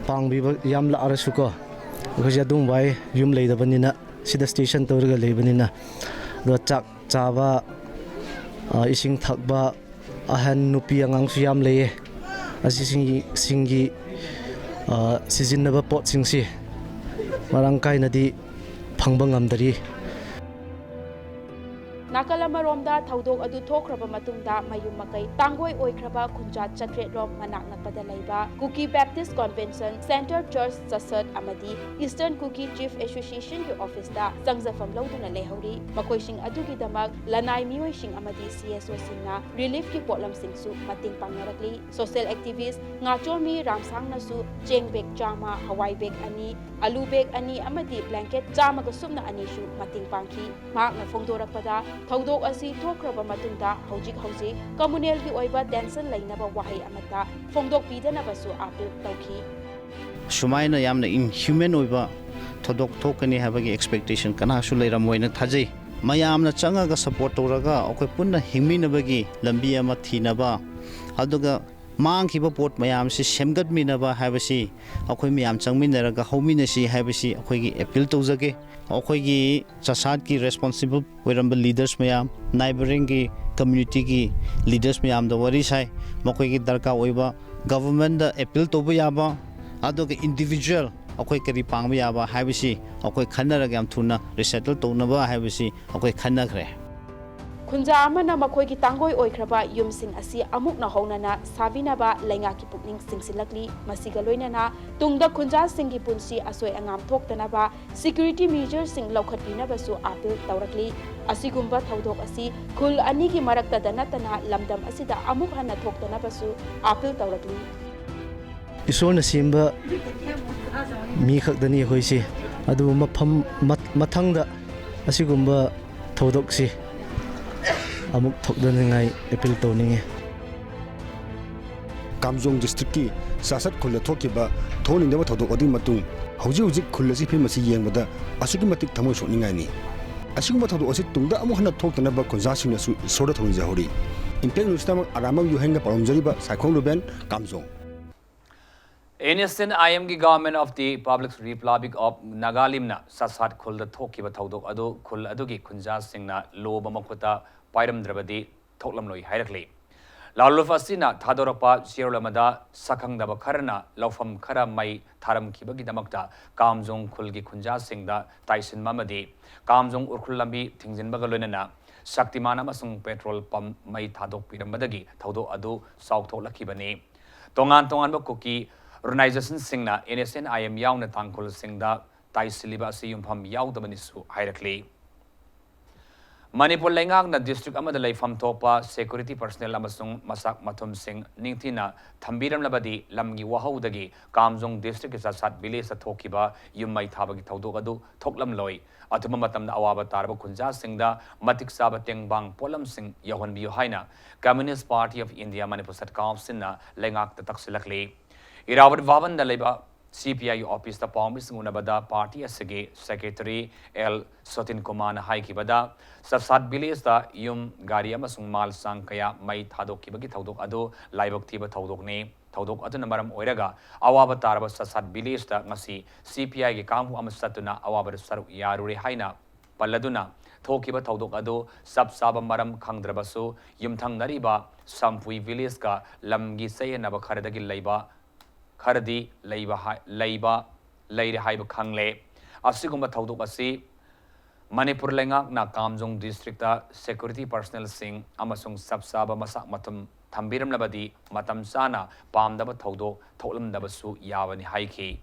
ꯄꯥꯡꯕꯤꯕ ꯌꯥꯝ ꯂꯥꯛꯑꯔꯁꯨꯀꯣ, ꯑꯩꯈꯣꯏꯁꯦ ꯑꯗꯨꯝ ꯋꯥꯏ, ꯌꯨꯝ ꯂꯩꯇꯕꯅꯤꯅ, ꯁꯤꯗ station ꯇꯧꯔꯒ ꯂꯩꯕꯅꯤꯅ꯫ ꯑꯗꯣ ꯆꯥꯛ ꯆꯥꯕ, ꯑ, ꯏꯁꯤꯡ ꯊꯛꯄ, ꯑꯍꯟ ꯅꯨꯄꯤ ꯑꯉꯥꯡꯁꯨ ꯌꯥꯝ ꯂꯩꯌꯦ꯫ ꯑꯁꯤꯁꯤꯡꯒꯤ, ꯁꯤꯡꯒꯤ, ꯑ, ꯁꯤꯖꯤꯟꯅꯕ ꯄꯣꯠꯁꯤꯡꯁꯤ ꯃꯔꯥꯡ ꯀꯥꯏꯅꯗꯤ ꯐꯪꯕ ꯉꯝꯗꯔꯤ꯫ ꯅꯥꯀꯜ ꯑꯃꯔꯣꯝꯗ, ꯊꯧꯗꯣꯛ ꯑꯗꯨ ꯊꯣꯛꯈ꯭ꯔꯕ ꯃꯇꯨꯡꯗ ꯃꯌꯨꯝ ꯃꯀꯩ ꯇꯥꯡꯒꯣꯏ ꯑꯣꯏꯈ꯭ꯔꯕ ꯈꯨꯟꯖꯥ ꯆꯥꯇ꯭ꯔꯦꯠ ꯔꯣꯝ ꯃꯅꯥꯛ ꯅꯛꯄꯗ ꯂꯩꯕ ꯀꯨꯀꯤ ꯕꯦꯞꯇꯤꯁ ꯀꯣꯟꯚꯦꯟꯁꯟ ꯁꯦꯟꯇꯔ ꯆꯔꯆ ꯆꯁꯠ ꯑꯃꯗꯤ ꯏꯁꯇꯔꯟ ꯀꯨꯀꯤ ꯆꯤꯐ ꯑꯦꯁꯣꯁꯤꯌꯦꯁꯟꯒꯤ ꯑꯣꯐꯤꯁꯇ ꯆꯪꯖꯐꯝ ꯂꯧꯗꯨꯅ ꯂꯩꯍꯧꯔꯤ꯫ ꯃꯈꯣꯏꯁꯤꯡ ꯑꯗꯨꯒꯤꯗꯃꯛ ꯂꯅꯥꯏ ꯃꯤꯑꯣꯏꯁꯤꯡ ꯑꯃꯗꯤ ꯁꯤ ꯑꯦꯁ ꯑꯣꯁꯤꯡꯅ ꯔꯤꯂꯤꯐꯀꯤ ꯄꯣꯠꯂꯝꯁꯤꯡꯁꯨ ꯃꯇꯦꯡ ꯄꯥꯡꯅꯔꯛꯂꯤ꯫ ꯁꯣꯁꯤꯌꯦꯜ ꯑꯦꯛꯇꯤꯚꯤꯁ꯭ꯠ ꯉꯥꯆꯣꯝꯃꯤ ꯔꯥꯝꯁꯥꯡꯅꯁꯨ ꯆꯦꯡ ꯕꯦꯒ ꯆꯥꯝꯃ, ꯍꯋꯥꯏ ꯕꯦꯒ ꯑꯅꯤ, ꯑꯂꯨ ꯕꯦꯒ ꯑꯅꯤ ꯑꯃꯗꯤ ꯕ꯭ꯂꯦꯡꯀꯦꯠ ꯆꯥꯝꯃꯒ ꯁꯨꯞꯅ ꯑꯅꯤꯁꯨ ꯃꯇꯦꯡ ꯄꯥꯡꯈꯤ꯫ ꯃꯍꯥꯛꯅ ꯐꯣꯡꯗꯣꯔꯛꯄꯗ, ꯊꯧꯗꯣꯛ ꯑꯁꯤ ꯊꯣꯛꯈ꯭ꯔꯕ ꯃꯇꯨꯡꯗ ꯍꯧꯖꯤꯛ ꯍꯧꯖꯤꯛ ꯀꯝꯃꯨꯅꯦꯜꯒꯤ ꯑꯣꯏꯕ ꯇꯦꯟꯁꯟ ꯂꯩꯅꯕ ꯋꯥꯍꯩ ꯑꯃꯠꯇ ꯐꯣꯡꯗꯣꯛꯄꯤꯗꯅꯕꯁꯨ ꯑꯥꯄꯤꯜ ꯇꯧꯈꯤ꯫ ꯁꯨꯃꯥꯏꯅ ꯌꯥꯝꯅ ꯏꯟꯍ꯭ꯌꯨꯃꯦꯟ ꯑꯣꯏꯕ ꯊꯧꯗꯣꯛ ꯊꯣꯛꯀꯅꯤ ꯍꯥꯏꯕꯒꯤ ꯑꯦꯛꯁꯄꯦꯛꯇꯦꯁꯟ ꯀꯅꯥꯁꯨ ꯂꯩꯔꯝꯃꯣꯏꯅ ꯊꯥꯖꯩ꯫ ꯃꯌꯥꯝꯅ ꯆꯪꯉꯒ ꯁꯄꯣꯔꯠ ꯇꯧꯔꯒ ꯑꯩꯈꯣꯏ ꯄꯨꯟꯅ ꯍꯤꯡꯃꯤꯟꯅꯕꯒꯤ ꯂꯝꯕꯤ ꯑꯃ ꯊꯤꯅꯕ, ꯑꯗꯨꯒ ꯃꯥꯡꯈꯤꯕ ꯄꯣꯠ ꯃꯌꯥꯝꯁꯤ ꯁꯦꯝꯒꯠꯃꯤꯟꯅꯕ ꯍꯥꯏꯕꯁꯤ ꯑꯩꯈꯣꯏ ꯃꯌꯥꯝ ꯆꯪꯃꯤꯟꯅꯔꯒ ꯍꯧꯃꯤꯟꯅꯁꯤ ꯍꯥꯏꯕꯁꯤ ꯑꯩꯈꯣꯏꯒꯤ ꯑꯦꯄꯤꯜ ꯇꯧꯖꯒꯦ꯫ ꯑꯩꯈꯣꯏꯒꯤ ꯆꯁꯥꯠꯀꯤ ꯔꯦꯁꯄꯣꯟꯁꯤꯕꯜ ꯑꯣꯏꯔꯝꯕ ꯂꯤꯗꯔꯁ ꯃꯌꯥꯝ, ꯅꯥꯏꯕꯔꯤꯡꯒꯤ ꯀꯝꯃ꯭ꯌꯨꯅꯤꯇꯤꯒꯤ ꯂꯤꯗꯔꯁ ꯃꯌꯥꯝꯗ ꯋꯥꯔꯤ ꯁꯥꯏ꯫ ꯃꯈꯣꯏꯒꯤ ꯗꯔꯀꯥꯔ ꯑꯣꯏꯕ ꯒꯚꯔꯟꯃꯦꯟꯗ ꯑꯦꯄꯤꯜ ꯇꯧꯕ ꯌꯥꯕ, ꯑꯗꯨꯒ ꯏꯟꯗꯤꯚꯤꯖꯨꯋꯦꯜ ꯑꯩꯈꯣꯏ ꯀꯔꯤ ꯄꯥꯡꯕ ꯌꯥꯕ ꯍꯥꯏꯕꯁꯤ ꯑꯩꯈꯣꯏ ꯈꯟꯅꯔꯒ ꯌꯥꯝ ꯊꯨꯅ ꯔꯤꯁꯦꯇꯜ ꯇꯧꯅꯕ ꯍꯥꯏꯕꯁꯤ ꯑꯩꯈꯣꯏ ꯈꯟꯅꯈ꯭ꯔꯦ꯫ ꯈꯨꯟꯖꯥ ꯑꯃꯅ ꯃꯈꯣꯏꯒꯤ ꯇꯥꯡꯒꯣꯏ ꯑꯣꯏꯈ꯭ꯔꯕ ꯌꯨꯝꯁꯤꯡ ꯑꯁꯤ ꯑꯃꯨꯛ ꯅꯧꯍꯧꯅꯅ ꯁꯥꯕꯤꯅꯕ ꯂꯩꯉꯥꯛꯀꯤ ꯄꯨꯛꯅꯤꯡ ꯆꯤꯡꯁꯤꯜꯂꯛꯂꯤ꯫ ꯃꯁꯤꯒ ꯂꯣꯏꯅꯅ ꯇꯨꯡꯗ ꯈꯨꯟꯖꯥꯁꯤꯡꯒꯤ ꯄꯨꯟꯁꯤ ꯑꯁꯣꯏ ꯑꯉꯥꯝ ꯊꯣꯛꯇꯅꯕ ꯁꯦꯀ꯭ꯌꯨꯔꯤꯇꯤ ꯃꯦꯖꯔꯁꯤꯡ ꯂꯧꯈꯠꯄꯤꯅꯕꯁꯨ ꯑꯥꯄꯤꯜ ꯇꯧꯔꯛꯂꯤ꯫ ꯑꯁꯤꯒꯨꯝꯕ ꯊꯧꯗꯣꯛ ꯑꯁꯤ ꯈꯨꯜ ꯑꯅꯤꯒꯤ ꯃꯔꯛꯇꯗ ꯅꯠꯇꯅ ꯂꯝꯗꯝ ꯑꯁꯤꯗ ꯑꯃꯨꯛ ꯍꯟꯅ ꯊꯣꯛꯇꯅꯕꯁꯨ ꯑꯥꯄꯤꯜ ꯇꯧꯔꯛꯂꯤ꯫ ꯏꯁꯣꯔꯅ ꯁꯦꯝꯕ ꯃꯤ ꯈꯛꯇꯅꯤ ꯑꯩꯈꯣꯏꯁꯦ꯫ ꯑꯗꯨꯕꯨ ꯃꯐꯝ ꯃ-, ꯃꯊꯪꯗ ꯑꯁꯤꯒꯨꯝꯕ ꯊꯧꯗꯣꯛꯁꯤ ꯑꯃꯨꯛ ꯊꯣꯛꯇꯅꯤꯡꯉꯥꯏ ꯑꯦꯄꯤꯜ ꯇꯧꯅꯤꯡꯉꯤ꯫ ꯀꯥꯝꯖꯣꯡ ꯗꯤꯁꯇ꯭ꯔꯤꯛꯀꯤ ꯆꯥꯁꯠ ꯈꯨꯜꯗ ꯊꯣꯛꯈꯤꯕ ꯊꯣꯛꯍꯟꯅꯤꯡꯗꯕ ꯊꯧꯗꯣꯛ ꯑꯗꯨꯒꯤ ꯃꯇꯨꯡ ꯍꯧꯖꯤꯛ ꯍꯧꯖꯤꯛ ꯈꯨꯜ ꯑꯁꯤ ꯐꯤꯕꯝ ꯑꯁꯤ ꯌꯦꯡꯕꯗ ꯑꯁꯨꯛꯀꯤ ꯃꯇꯤꯛ ꯊꯃꯣꯏ ꯁꯣꯛꯅꯤꯡꯉꯥꯏꯅꯤ꯫ ꯑꯁꯤꯒꯨꯝꯕ ꯊꯧꯗꯣꯛ ꯑꯁꯤ ꯇꯨꯡꯗ ꯑꯃꯨꯛ ꯍꯟꯅ ꯊꯣꯛꯇꯅꯕ ꯈꯨꯟꯖꯥꯁꯤꯡꯅꯁꯨ ꯏꯁꯣꯔꯗ ꯊꯧꯅꯤꯖꯍꯧꯔꯤ꯫ Impact ꯅ꯭ꯌꯨꯁꯇꯃꯛ ꯑꯔꯥꯃꯝ ꯌꯨꯍꯦꯟꯒ ꯄꯥꯎꯗꯝꯖꯔꯤꯕ Saikhom ꯔꯨꯕꯦꯟ, Kamjong. N S N I M ꯒꯤ Government of the Public Republic of Nagalimꯅ ꯆꯥꯁꯥꯠ ꯈꯨꯜꯗ ꯊꯣꯛꯈꯤꯕ ꯊꯧꯗꯣꯛ ꯑꯗꯨ ꯈꯨꯜ ꯑꯗꯨꯒꯤ ꯈꯨꯟꯖꯥꯁꯤꯡꯅ ꯂꯣꯕ ꯃꯈꯨꯠꯇ ꯄꯥꯏꯔꯝꯗ꯭ꯔꯕꯗꯤ ꯊꯣꯛꯂꯝꯂꯣꯏ ꯍꯥꯏꯔꯛꯂꯤ꯫ ꯂꯥꯂꯨꯐ ꯑꯁꯤꯅ ꯊꯥꯗꯣꯔꯛꯄ ꯆꯦꯔꯣꯜ ꯑꯃꯗ ꯁꯛꯈꯪꯗꯕ ꯈꯔꯅ ꯂꯧꯐꯝ ꯈꯔ ꯃꯩ ꯊꯥꯔꯝꯈꯤꯕꯒꯤꯗꯃꯛꯇ ꯀꯥꯝꯖꯣꯡ ꯈꯨꯜꯒꯤ ꯈꯨꯟꯖꯥꯁꯤꯡꯗ ꯇꯥꯏꯁꯤꯟꯕ ꯑꯃꯗꯤ ꯀꯥꯝꯖꯣꯡ ꯎꯈ꯭ꯔꯨꯜ ꯂꯝꯕꯤ ꯊꯤꯡꯖꯤꯟꯕꯒ ꯂꯣꯏꯅꯅ ꯁꯛꯇꯤꯃꯥꯟ ꯑꯃꯁꯨꯡ petrol pump ꯃꯩ ꯊꯥꯗꯣꯛꯄꯤꯔꯝꯕꯗꯒꯤ ꯊꯧꯗꯣꯛ ꯑꯗꯨ ꯆꯥꯎꯊꯣꯛꯂꯛꯈꯤꯕꯅꯤ꯫ ꯇꯣꯉꯥꯟ ꯇꯣꯉꯥꯟꯕ ꯀꯨꯀꯤ organisationꯁꯤꯡꯅ N S N I M ꯌꯥꯎꯅ ꯇꯥꯡꯈꯨꯜꯁꯤꯡꯗ ꯇꯥꯏꯁꯤꯜꯂꯤꯕ ꯑꯁꯤ ꯌꯨꯝꯐꯝ ꯌꯥꯎꯗꯕꯅꯤꯁꯨ ꯍꯥꯏꯔꯛꯂꯤ꯫ ꯃꯅꯤꯄꯨꯔ ꯂꯩꯉꯥꯛꯅ district ꯑꯃꯗ ꯂꯩꯐꯝ ꯊꯣꯛꯄ security personnel ꯑꯃꯁꯨꯡ ꯃꯁꯥꯛ ꯃꯊꯨꯝꯁꯤꯡ ꯅꯤꯡꯊꯤꯅ ꯊꯝꯕꯤꯔꯝꯂꯕꯗꯤ ꯂꯝꯒꯤ ꯋꯥꯍꯧꯗꯒꯤ ꯀꯥꯝꯖꯣꯡ districtꯀꯤ ꯆꯥꯁꯥꯠ villageꯇ ꯊꯣꯛꯈꯤꯕ ꯌꯨꯝ ꯃꯩ ꯊꯥꯕꯒꯤ ꯊꯧꯗꯣꯛ ꯑꯗꯨ ꯊꯣꯛꯂꯝꯂꯣꯏ꯫ ꯑꯊꯨꯕ ꯃꯇꯝꯗ ꯑꯋꯥꯕ ꯇꯥꯔꯕ ꯈꯨꯟꯖꯥꯁꯤꯡꯗ ꯃꯇꯤꯛ ꯆꯥꯕ ꯇꯦꯡꯕꯥꯡ ꯄꯣꯠꯂꯝꯁꯤꯡ ꯌꯧꯍꯟꯕꯤꯌꯨ ꯍꯥꯏꯅ Communist Party of India Manipur State Councilꯅ ꯂꯩꯉꯥꯛꯇ ꯇꯛꯁꯤꯜꯂꯛꯂꯤ꯫ ꯏꯔꯥꯕꯠ ꯚꯕꯟꯗ ꯂꯩꯕ C P I officeꯇ ꯄꯥꯎꯃꯤꯁꯤꯡ ꯎꯅꯕꯗ party ꯑꯁꯤꯒꯤ secretary L ꯁꯣꯇꯤꯟ ꯀꯨꯃꯥꯔꯅ ꯍꯥꯏꯈꯤꯕꯗ, ꯆꯥꯁꯥꯠ villageꯇ ꯌꯨꯝ, ꯒꯥꯔꯤ ꯑꯃꯁꯨꯡ ꯃꯥꯜ ꯆꯥꯡ ꯀꯌꯥ ꯃꯩ ꯊꯥꯗꯣꯛꯈꯤꯕꯒꯤ ꯊꯧꯗꯣꯛ ꯑꯗꯨ ꯂꯥꯏꯕꯛ ꯊꯤꯕ ꯊꯧꯗꯣꯛꯅꯤ꯫ ꯊꯧꯗꯣꯛ ꯑꯗꯨꯅ ꯃꯔꯝ ꯑꯣꯏꯔꯒ ꯑꯋꯥꯕ ꯇꯥꯔꯕ ꯆꯥꯁꯥꯠ villageꯇ ꯉꯁꯤ C P Iꯒꯤ ꯀꯥꯡꯕꯨ ꯑꯃ ꯆꯠꯇꯨꯅ ꯑꯋꯥꯕꯗ ꯁꯔꯨꯛ ꯌꯥꯔꯨꯔꯦ ꯍꯥꯏꯅ ꯄꯜꯂꯗꯨꯅ, ꯊꯣꯛꯈꯤꯕ ꯊꯧꯗꯣꯛ ꯑꯗꯨ ꯆꯞ ꯆꯥꯕ ꯃꯔꯝ ꯈꯪꯗ꯭ꯔꯕꯁꯨ, ꯌꯨꯝꯊꯪꯅꯔꯤꯕ ꯁꯝꯄꯨꯏ villageꯀ ꯂꯝꯒꯤ ꯆꯌꯦꯠꯅꯕ ꯈꯔꯗꯒꯤ ꯂꯩꯕ, ꯈꯔꯗꯤ ꯂꯩꯕ ꯍꯥꯏ-, ꯂꯩꯕ, ꯂꯩꯔꯦ ꯍꯥꯏꯕ ꯈꯪꯂꯦ꯫ ꯑꯁꯤꯒꯨꯝꯕ ꯊꯧꯗꯣꯛ ꯑꯁꯤ ꯃꯅꯤꯄꯨꯔ ꯂꯩꯉꯥꯛꯅ ꯀꯥꯝꯖꯣꯡ districtꯇ security personnelꯁꯤꯡ ꯑꯃꯁꯨꯡ ꯆꯞ ꯆꯥꯕ ꯃꯁꯥꯛ ꯃꯊꯨꯝ ꯊꯝꯕꯤꯔꯝꯂꯕꯗꯤ ꯃꯇꯝ ꯆꯥꯅ ꯄꯥꯝꯗꯕ ꯊꯧꯗꯣꯛ ꯊꯣꯛꯂꯝꯗꯕꯁꯨ ꯌꯥꯕꯅꯤ ꯍꯥꯏꯈꯤ꯫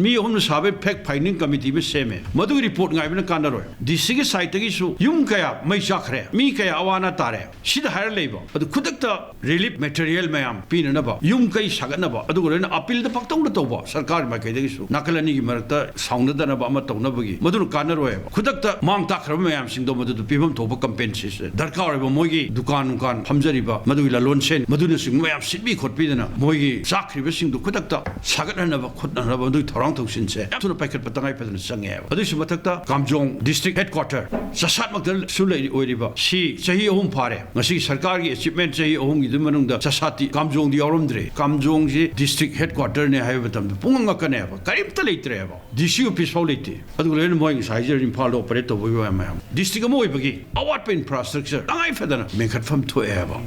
ꯃꯤ ꯑꯍꯨꯝꯅ ꯁꯥꯕ fact finding committee ꯑꯃ ꯁꯦꯝꯃꯦ꯫ ꯃꯗꯨꯒꯤ report ꯉꯥꯏꯕꯅ ꯀꯥꯟꯅꯔꯣꯏ꯫ DCꯒꯤ sideꯇꯒꯤꯁꯨ ꯌꯨꯝ ꯀꯌꯥ ꯃꯩ ꯆꯥꯛꯈ꯭ꯔꯦ, ꯃꯤ ꯀꯌꯥ ꯑꯋꯥ ꯑꯅꯥ ꯇꯥꯔꯦ, ꯁꯤꯗ ꯍꯥꯏꯔ ꯂꯩꯕ꯫ ꯑꯗꯨ ꯈꯨꯗꯛꯇ relief material ꯃꯌꯥꯝ ꯄꯤꯅꯅꯕ, ꯌꯨꯝ ꯀꯩ ꯁꯥꯒꯠꯅꯕ, ꯑꯗꯨꯒ ꯂꯣꯏꯅ appealꯗ ꯄꯪꯇꯧꯗ ꯇꯧꯕ ꯁꯔꯀꯥꯔꯒꯤ ꯃꯥꯏꯀꯩꯗꯒꯤꯁꯨ ꯅꯥꯀꯜ ꯑꯅꯤꯒꯤ ꯃꯔꯛꯇ ꯁꯥꯎꯅꯗꯅꯕ ꯑꯃ ꯇꯧꯅꯕꯒꯤ, ꯃꯗꯨꯅ ꯀꯥꯟꯅꯔꯣꯏꯕ꯫ ꯈꯨꯗꯛꯇ ꯃꯥꯡ ꯇꯥꯛꯈ꯭ꯔꯕ ꯃꯌꯥꯝꯁꯤꯡꯗꯣ ꯃꯗꯨꯗ ꯄꯤꯐꯝ ꯊꯣꯛꯄ compensation ꯗꯔꯀꯥꯔ ꯑꯣꯏꯕ, ꯃꯣꯏꯒꯤ ꯗꯨꯀꯥꯟ ꯅꯨꯡꯀꯥꯟ ꯐꯝꯖꯔꯤꯕ ꯃꯗꯨꯒꯤ ꯂꯂꯣꯟꯁꯦꯟ ꯃꯗꯨꯅꯆꯤꯡꯕ ꯃꯌꯥꯝ ꯁꯤꯠꯄꯤ ꯈꯣꯠꯄꯤꯗꯅ ꯃꯣꯏꯒꯤ ꯆꯥꯛꯈ꯭ꯔꯤꯕꯁꯤꯡꯗꯨ ꯈꯨꯗꯛꯇ ꯁꯥꯒꯠꯍꯟꯅꯕ ꯈꯣꯠꯅꯅꯕ ꯃꯗꯨꯒꯤ ꯊꯧꯔꯥꯡ ꯄ꯭ꯔꯥꯡ ꯊꯧꯁꯤꯟꯁꯦ ꯌꯥꯝ ꯊꯨꯅ ꯄꯥꯏꯈꯠꯄ ꯇꯉꯥꯏ ꯐꯗꯅ ꯆꯪꯉꯦꯕ꯫ ꯑꯗꯨꯒꯤꯁꯨ ꯃꯊꯛꯇ ꯀꯥꯝꯖꯣꯡ district headquarter ꯆꯁꯥꯠꯃꯛꯇ ꯁꯨ ꯂꯩ ꯑꯣꯏꯔꯤꯕ ꯁꯤ ꯆꯍꯤ ꯑꯍꯨꯝ ꯐꯥꯔꯦ꯫ ꯉꯁꯤꯒꯤ ꯁꯔꯀꯥꯔꯒꯤ achievement ꯆꯍꯤ ꯑꯍꯨꯝꯒꯤꯗꯨ ꯃꯅꯨꯡꯗ ꯆꯁꯥꯠꯇꯤ ꯀꯥꯝꯖꯣꯡꯗꯤ ꯌꯥꯎꯔꯝꯗ꯭ꯔꯦ꯫ ꯀꯥꯝꯖꯣꯡꯁꯤ district headquarterꯅꯦ ꯍꯥꯏꯕ ꯃꯇꯝꯗ ꯄꯨꯡꯉꯛ ꯉꯛꯀꯅꯦꯕ꯫ ꯀꯔꯤꯝꯇ ꯂꯩꯇ꯭ꯔꯦꯕ꯫ D C office ꯐꯥꯎ ꯂꯩꯇꯦ꯫ ꯑꯗꯨꯒ ꯂꯣꯏꯅ ꯃꯣꯏ ꯉꯁꯥꯏ ꯍꯥꯏꯖꯔꯤꯕ ꯏꯝꯐꯥꯜꯗ operate ꯇꯧꯕꯒꯤ ꯋꯥ ꯃꯌꯥꯝ꯫ District ꯑꯃ ꯑꯣꯏꯕꯒꯤ ꯑꯋꯥꯠꯄ infrastructure ꯇꯉꯥꯏ ꯐꯗꯅ ꯃꯦꯟꯈꯠꯐꯝ ꯊꯣꯛꯑꯦ ꯍꯥꯏꯕ꯫